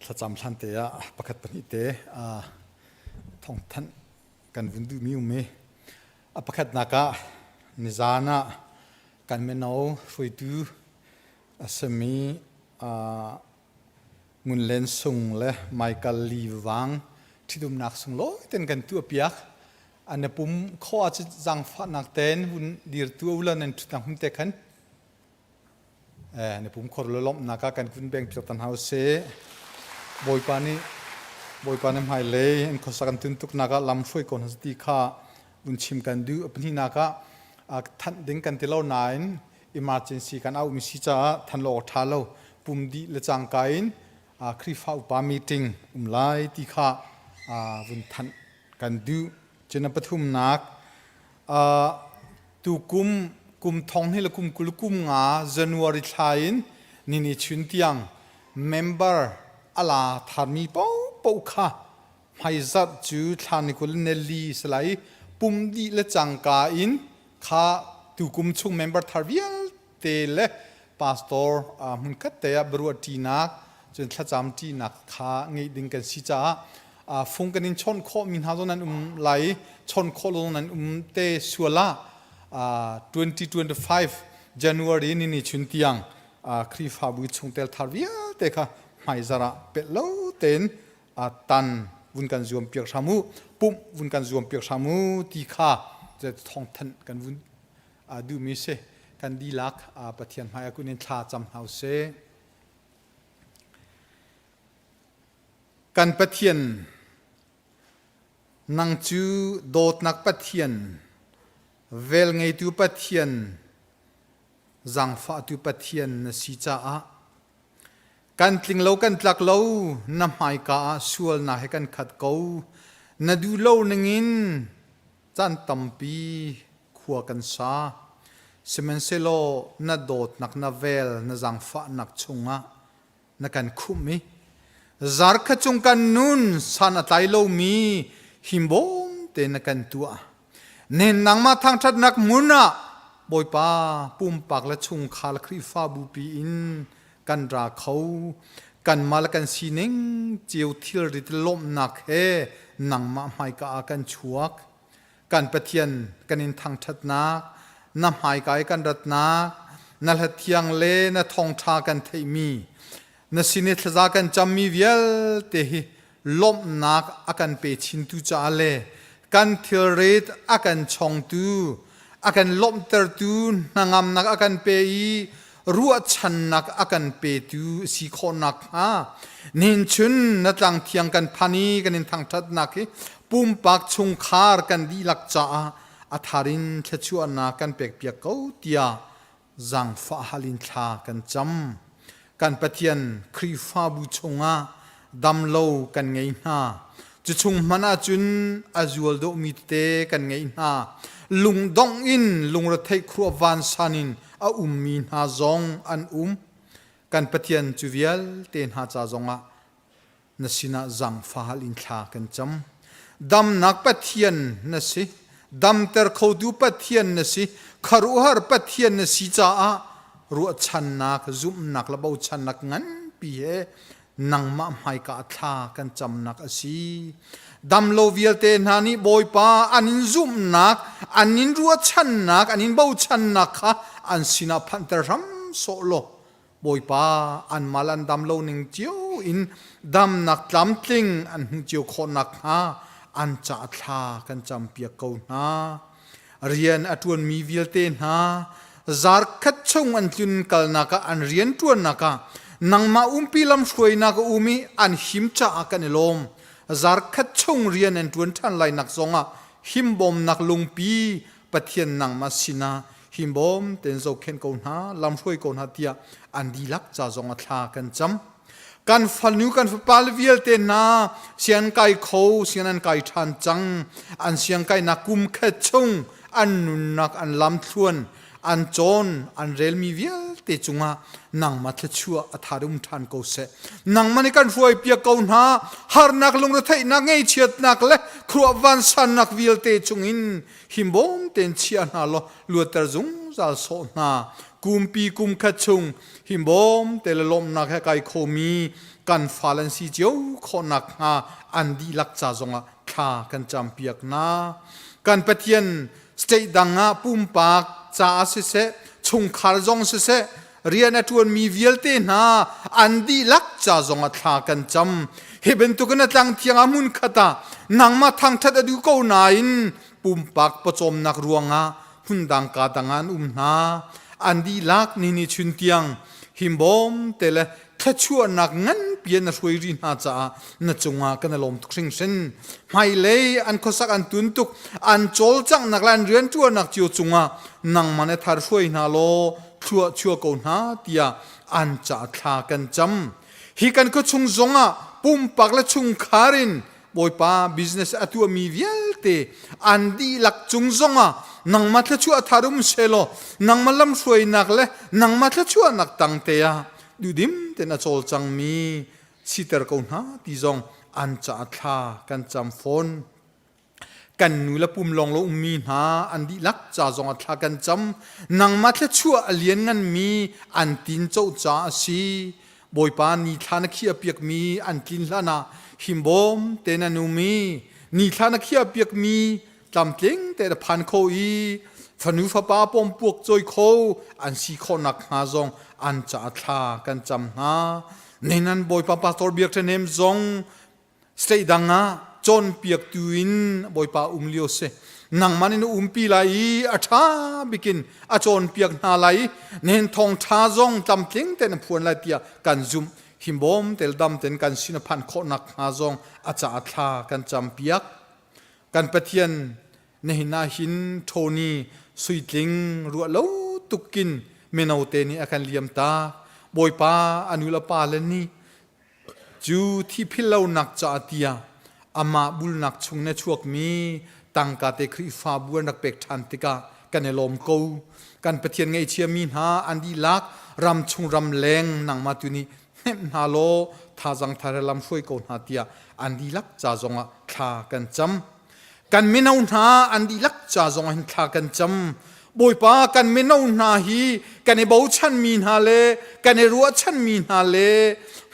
Thlacam hlan te ah pakhat pahnih te thawngthanh kan vun duhmi um i a pakhatnak ah nizan ah kan mino hruaitu a simi Ngun Len Sung le Michael Li Wang ṭhitumnak sunglawi ten kan tuahpiak. An i pum khawh ah zaangfahnak tein vun dir tu ula nan ṭhutnak hmun te khan na pum khor le lawmhnak ah kan kun beng piak tan hau seh. Bawipa nih Bawipa na hmailei an khuasak an tuntuknak ah lam hruai ko hna ti kha vun chim kan duh. A pahnihnak ah thanh ding kan ti lo nain emergency kan au mi si caah than lo awk ṭha lo. Pum dih le cangka in Khrihfa upa meeting um lai ti kha vun thanh kan duh. Cun a pathumnak Tukum kum thong hnih le kum 20 kum nga January thla in nini chun tiang member a la tharmi paohpaoh kha hmaizarh cu thla ni 20 ne li salai pum dih le cangka in kha tukum chung member thar vialte le pastor hmunkhat te ah biaruah ṭinak cun thlacam ṭinak kha ngeih ding kan si caah fung kan in chawnh khawh mi hna zong nan um lai i chawnh khawh lo nan um te sual ah 2025 January ni ni chun tiang Khrihfabu chungtel thar vialte kha hmaizarh ah pelh lo tein tan vun kan zuam piak hram u pumh vun kan zuam piak hram u ti kha thawngthanh kan vun duhmi si kan dihlak Pathian hmai ah kun in thla cam hna usih. Kan Pathian nang cu dawtnak Pathian velngeitu Pathian zaangfahtu Pathian na si caah kan tling lo kan tlak lo na hmaika ah sualnak he kan khat ko na duh lo ningin Caan tampi khua kan sa. Sihmanhsehlaw na dawtnak na vel na zaangfahnak chungah na kan khumh i zarkhat cung kan nun san a tlai lomi himbawm te na kan tuah. Nen nangmah thangṭhatnak hmun ah Bawipa pumpak le chungkhar le Khrihfabu pi in kan ra kho. Kanmah le kan sining cio thilrit lawmhnak he nangmah hmaika ah kan chuak. Kan Pathian kan in thangṭhatnak, na hmaika i kan ratnak, na hlathiang le na thawngṭha kan theihmi, na sin i thlaza kan cammi vialte hi lawmhnak a kan pe chintu caah le kan thilrit a kan chongtu a kan lawmhtertu hnangamnak a kan pe i ruahchannak a kan petu si khawh nakhnga nihin chun na tlang thiang kan phan i kan in thangṭhatnak hi pumpak chungkhar kan dihlak caah a thar in thluachuahnak kan pekpiak ko tiah zaangfah hal in thla kan cam. Kan Pathian Khrihfabu chungah damlo kan ngei hna. Cu chung hmanh ahcun a zual dawhmi tete kan ngei hna. Lungdongh in lungretheih khuah vansan in a ummi hna zong an um. Kan Pathian cu vialte hna ca zongah na sinah zaangfah in thla kan cam. Damnak Pathian na si, damter khotu Pathian na si, khuaruahhar Pathian na si caah ruahchannak, zumhnak le bochannak nganpi he nangmah hmaika thla kan camnak a si. Damlo vialte hna nih Bawipa an in zumhnak, an in ruahchannak, an in bochannak kha an sinah phanhter hram sawh law Bawipa an mal an dam lo ning cio in damnak tlamtling an hmuh cio khawh nakhnga an ca thla kan campiak ko hna. Rian a ṭuanmi vialte hna zarkhat chung an tlun kalnak ah an rian ṭuannak ah nangmah umpi lamhruainak a um i an him caah kan i lawm. Zarkhat chung rian an ṭuan ṭhan lainak zongah himbawmnak lungpi Pathian nangmah sinah himbawm tein zohkhenh ko hna, lamhruai ko hna tiah an dihlak ca zong a thla kan cam. Kan fanu kan fapa le vialte hna sian kai kho sian an kai ṭhan cang. An siang kainak kum khat chung an nunnak an lamthluan an cawn an relmi vialte cungah nangmah thluachuah a tharum ṭhan ko seh. Nangmah nih kan hruaipiak ko hna harnak lungretheihnak ngeichiatnak le khuah vansannak vialte chungin himbawm tein chia hna law luatter zungzal. zungzal sawh hna. Kumpi kum khat chung himbawm te le lawmhnak he kai khomi kan fal an si cio khawhnak hnga an dihlak ca zongah thla kan campiak hna. Kan Pathian state dang ah pumpak caah siseh, chungkhar zong siseh, rian a ṭuanmi vialte hna an dihlak ca zongah thla kan cam. Hi bantukin a tlang thiang ah hmun khat ah nangmah thangṭhat a duh ko nain pumpak pawcawmnak ruangah hmundang ka dang ah an um hna. An dihlak ni ni chun tiang himbawm te le thluachuahnak nganpi in na hruai rih hna caah na cungah kan i lawm tuk hringhran. Hmailei an khuasak an tun tuk, an cawlcanghnak le an rianṭuannak cio cungah nangmah nih thar hruai hna law thlua chuah ko hna tiah an ca thla kan cam. Hi kan khuachung zongah pumpak le chungkhar in Bawipa business a tuahmi vialte an dihlak cung zongah nangmah thluachuah thar um selaw nangmah lamhruainak le nangmah thluachuahnak tangte ah duhdim tein a cawlcangmi siter ko hna ti zong an caah thla kan cam fawn. Kan nu le pum lawng lo ummi hna an dihlak ca zongah thla kan cam. Nangmah thluachuah a liannganmi an tin co ca a si. Bawipa nithla na khiah piakmi an tlin hlan ah himbawm te na num i nithla na khiah piakmi tlamtling te na phan kho i fanu fapa pawmpuak cawi kho an si khawhnak hnga zong an caah thla kan cam hna. Nihin Bawipa pastor Biak Ṭha Hnem zong State dang ah cawnpiaktu in Bawipa um lio si. Nangmah nih na umpi lai i a ṭha bikin a cawnpiak hna lai i nihin thawngṭha zong tlamtling tein a phuan lai tiah kan zumh. Himbawm tel dam tein kan sin a phanh khawh nakhnga zong a caah thla kan campiak. Kan Pathian nihin ah hin Tony Suitling ruah lo tukin mino te nih a kan liam tak. Bawipa a nu le pa le nih Cu thihphilhlonak caah tiah amah bulnak chung na chuakmi tangka te Khrihfabu an rak pek ṭhan tikah kan i lawm ko. Kan Pathian ngaihchiami hna an dihlak ramchung ramleng nangmah tu nih hnemh hna law thazang thar he lam hruai ko hna tiah an dihlak ca zongah thla kan cam. Kan mino hna an dihlak ca zongah hin thla kan cam. Bawipa kan mino hna hi kan i bochanmi hna le kan i ruahchanmi hna le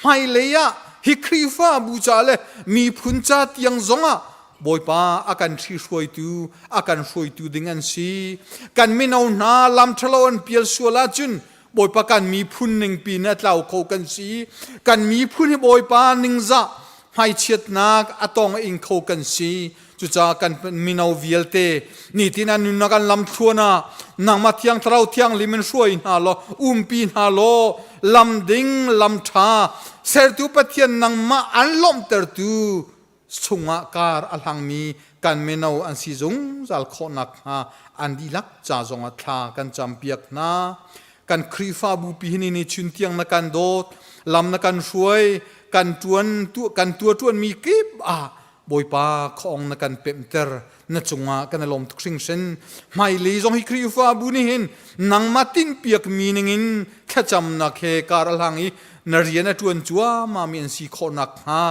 hmailei ah hi Khrihfabu ca le miphun ca tiang zongah Bawipa a kan ṭhihruaitu a kan hruaitu ding an si. Kan mino hna lam ṭhalo an pial sual ahcun Bawipa kan miphun ningpi in a tlau kho kan si. Kan miphun hi Bawipa ningzah hmaichiatnak a tong a ing kho kan si. Cucaah kan mino vialte nitin an nunnak an lamthluan ah nangmah thiang thlarau thianghlim in hruai hna law umpi hna law lam ding lam ṭha sertu Pathian nangmah an lawmhtertu chungah kar a hlangmi kan mino an si zungzal khawh nakhnga an dihlak ca zongah thla kan campiak hna. Kan Khrihfabu pi hi ni chun tiang na kan dawt, lam na kan hruai, kan tuan kan tua tuanmi kip ah Bawipa khaong na kan pemhter na cungah kan i lawm tuk hringhran. Hmailei zong hi Khrihfabu nih hin nangmah tinhpiakmi ningin thlacamnak he kar a hlang i na rian a ṭuan cuahmahmi an si khawh nakhnga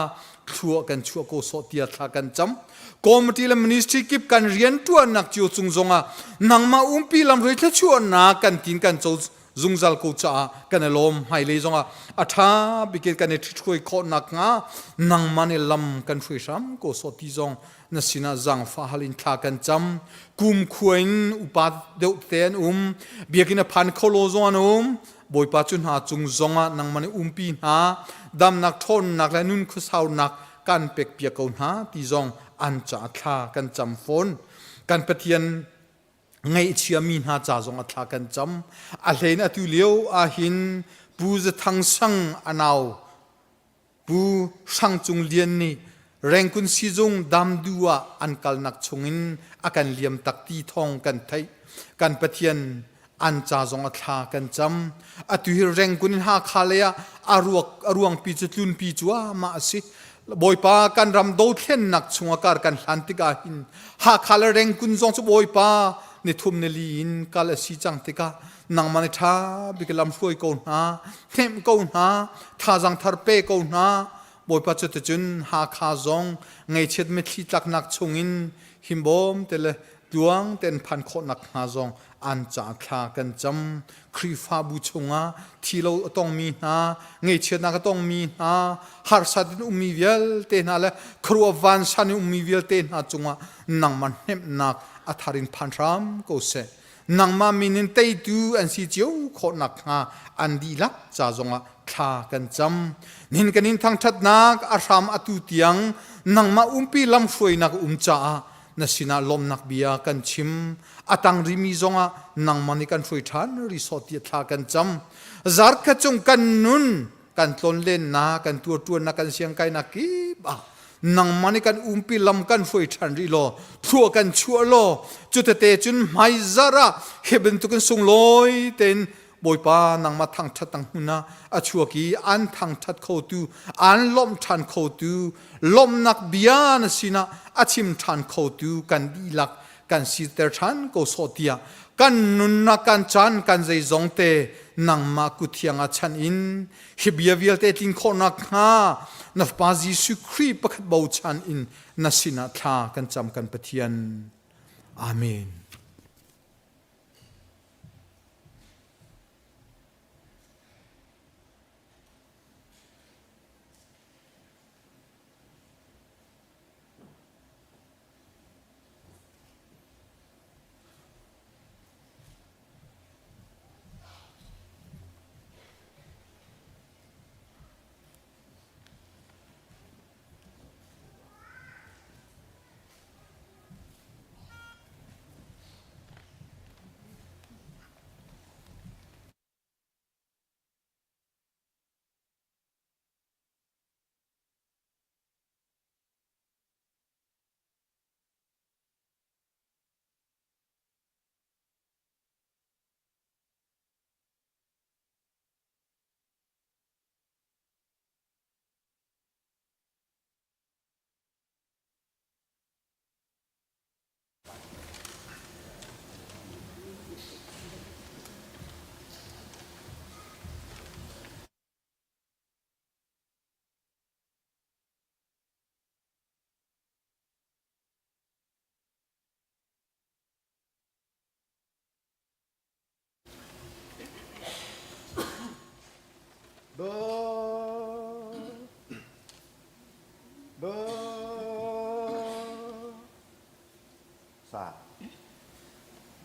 thlua kan chuah ko sawh tiah thla kan cam. Committee le ministry kip kan rian ṭuannak cio cung zongah nangmah umpi lamhruai thluachuahnak kan tin kan co zungzal ko caah kan i lawm hmailei zongah a ṭha bikin kan i ṭhithruai khawh nakhnga nangmah nih lam kan hruai hram ko sawh ti zong na sinah zaangfah hal in thla kan cam kum khua in upa deuh te an um biakinn a phan kho lo zong an um Bawipa cu hna cung zongah nangmah nih umpi hna damnak ṭhawnnak le nun khuasaunak kan pek piak ko hna ti zong an caah thla kan cam fawn kan Pathian ngaihchiami hna ca zong a thla kan cam. A hlein atu lio ahhin Pu Zathang Sang a nau Pu Hrang Cung Lian nih Rengkun sizung Damdu ah an kalnak chungin a kan liam tak ti thawng kan theih. Kan Pathian an ca zong a thla kan cam. Atu hi Rengkun in Hakha lei ah a ruak a ruangpi cu tlunpi cuahmah a si. Bawipa kan ram dothlennak chungah kar kan hlan tikah hin Hakha le Rengkun zong cu Bawipa nithum nili in kal a si cang tikah nangmah nih ṭha bik lam hruai ko hna hnemh ko hna thazang thar pe ko hna Bawipa cuticun Hakha zong ngeichiat mitthli tlaknak chungin himbawm te le Tluang ten phan khawhnak hnga zong an ca thla kan cam. Khrihfabu chungah thi lo a tongmi hna, ngaihchiatnak a tongmi hna, harsat in ummi vialte hna le khuaruah vansan in ummi vialte hna cungah nangmah hnemhnak a thar in phan hram ko seh. Nangmah min in teitu an si cio khawh nakhnga an dihlak ca zongah thla kan cam. Nihin kan in thangṭhatnak a hram atu tiang nangmah umpi lamhruainak um caah na sinah lawmnak bia kan chim. A tang rimi zongah nangmah nih kan hruai ṭhan ri sawh tiah thla kan cam. Zarkhat cung kan nun kan tlonlennak kan tuartuannak kan siangkainak kip ah nangmah nih kan umpi lam kan hruai ṭhan rih law thlua kan chuah law cutete cun hmaizarh ah hi bantukin sunglawi tein Bawipa nangmah thangṭhat tang hmun ah a chuak i an thangṭhat khotu an lawmh ṭhan khotu lawmhnak bia na sinah a chim ṭhan khotu kan dihlak kan siter ṭhan ko sawh tiah kan nunnak kan caan kan zeizong te nangmah kuthiang ah chan in hi bia vialte tlin khawhnak hnga na Fapa Jesuh Khrih pakhat bochan in na sinah thla kan cam kan Pathian. Amen.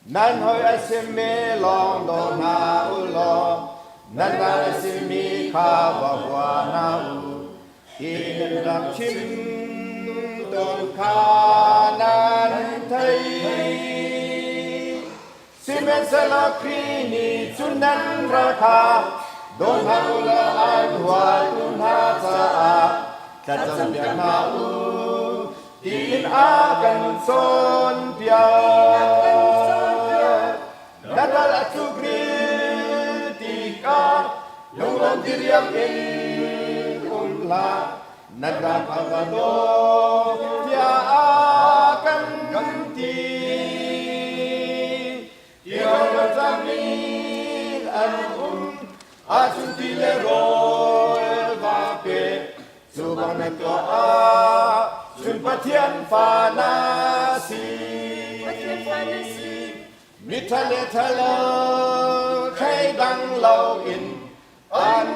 Nan hoi a simi lawng daw hna u law nan ral a simi kha va hua hna u. Hi rak chim tawn kha nan thei. Sihmanhsehlaw Khrih nih cun nan ral kha daw hna u law an huatu hna caah thlacampiak hna u tiin a kan cawnpiak. Na ral a tluk rih tikah lunglawm diriam in um hlah. Na ral kha va daw tiah a kan ti. Tirawl a tlami an um ahcun ti le rawl va pe. Cu bang nan tuah ah cun Pathian fa na si. Pathian fa na si. Miṭha le ṭhalo thleidang loin an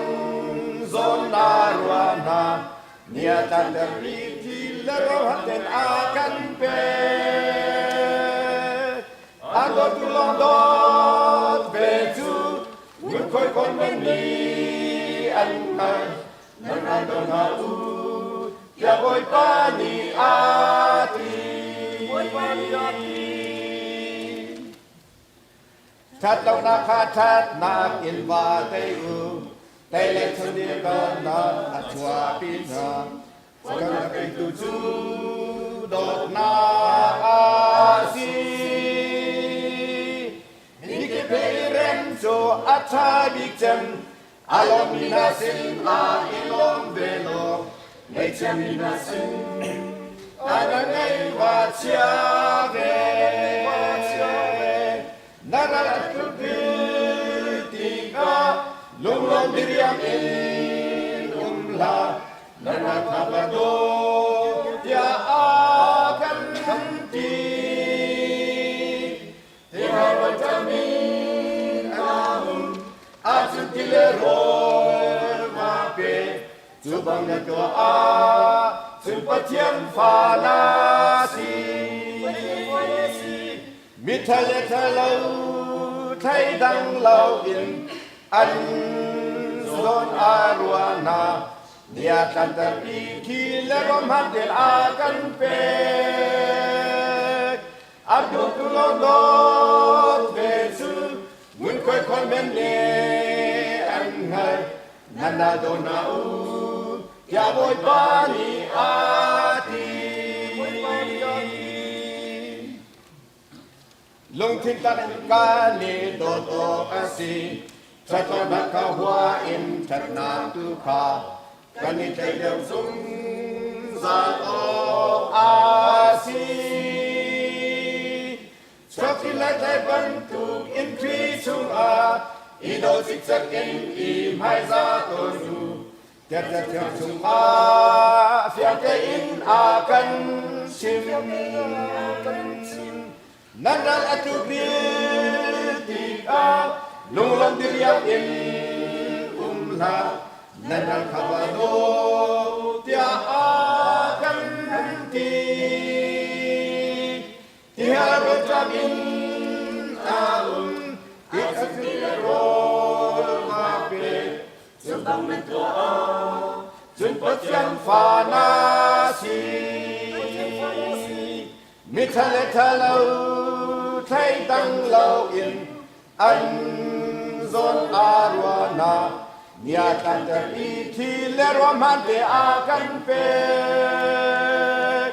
zawn na ruah hna. Ni a tlanter mi thi le rohaten a kan pek. An dawtu lawng dawt ve cu ngunkhuai kon men nih an hngal. Nan ral daw hna u, tiah Bawipa nih a ti. Bawipa nih a ti. Ṭhatlonak kha ṭhatnak in va tei u. Tei le chundir kalnak a chuahpi hna. Kan petu cu dawtnak a si. Mikip he i rem cu a ṭha bik cem. A lawmmi hna sin ah i lawm ve law, ngaihchiami hna sin ah na ngaih va chia ve. Na ral a tluk tikah lunglawm diriam in um hlah. Na ral kha va daw tiah a kan ti. Cu bang na tuah ah cun Pathian fa na si. Mi ṭha le ṭha lo thleidang loin an zawn a ruah hna. Nia tlanter i thi le rom han tel a kan pek. An duhtu lawng dawt ve cu ngunkhuai khawl men le an hngal. Nan nal daw hna u, tiah Bawipa nih a ti. Lungthin tak in kan i dawt awk a si. Ṭhatlonak kha hua in ṭhatnak tu kha kan i tlaih deuh zungzal awk a si. Chuakṭi le tlai bantuk in Khrih chungah i daw cikcek in i hmaizah tawn u. Tiatia thiang chungah fiang tein a kan chim. Nan ral a tluk ril tikah lunglawm diriam in um hlah. Nan ral kha va daw tiah a kan ti. Tiah rawlṭam in a um, ti khat ti le rawl va pe. Cu bang nan tuah ah cun Pathian fa na si. Mi ṭha le ṭha lo thleidang loin an zawn aa ruah hna. Ni a tlanter i thi le ruahman te a kan pek.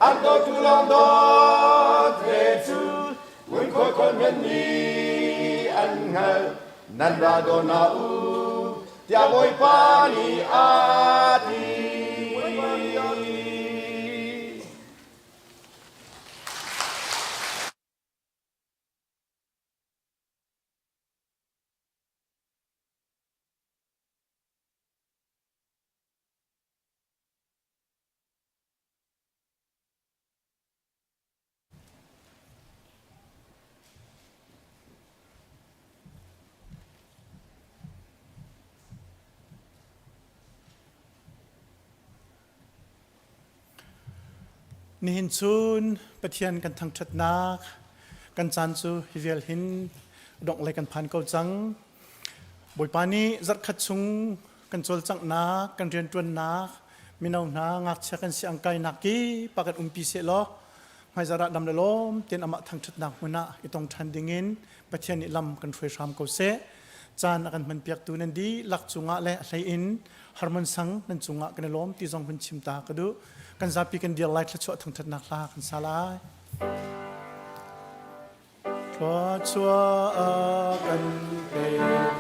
An dawtu lawng dawt ve cu ngunkhuai khawl men nih an hngalh. Nan ra daw hna u, tiah Bawipa nih a ti. Nihin chun Pathian kan thangṭhatnak kan caan cu hi vial hin dongh lei kan phan ko cang. Bawipa nih zarhkhat chung kan cawlcanghnak, kan rianṭuannak, mino hna ngakchia kan si ang kainak kip ah kan umpi sehlaw hmaizarh ah dam le lawm tein amah thangṭhatnak hmun ah i tong ṭhan dingin Pathian nih lam kan hruai hram ko seh. Caan a kan hmanpiaktu nan dihlak cungah le a hlei in Harmon Sang nan cungah kan i lawm ti zong hun chim ta ka duh. Kan zapi kan dir lai thluachuah thangṭhatnak hla kan sa lai. Thluachuah a kan pek.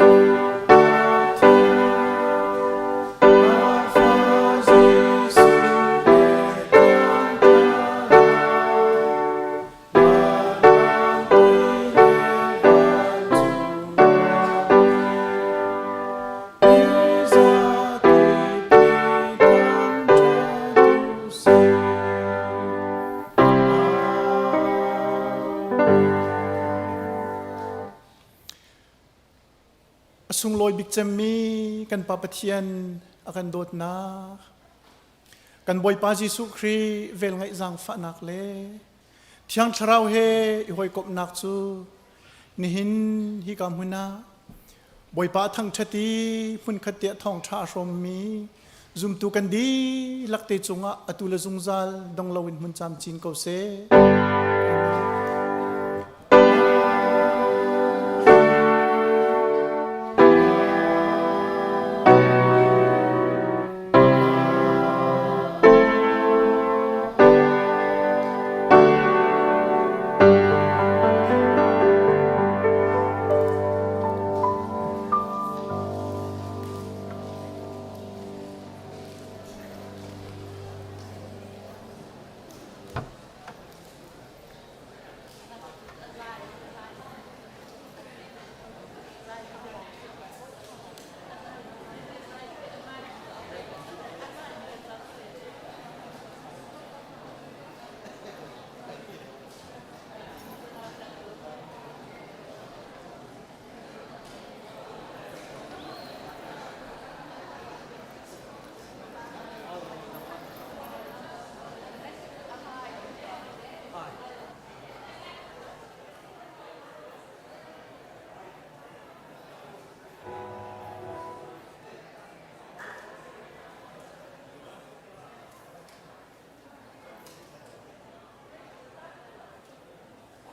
A sunglawi bik cemmi kan Pa Pathian a kan dawtnak, kan Bawipa Jesuh Khrih velngeih zaangfahnak le Thiang Thlarau he i hawikomhnak cu nihin hika hmun ah Bawipa a thangṭhat i hmunkhat tiah thawngṭha a hrawmmi zumtu kan dihlak te cungah atu le zungzal dong loin hmun camcin ko seh. Amen.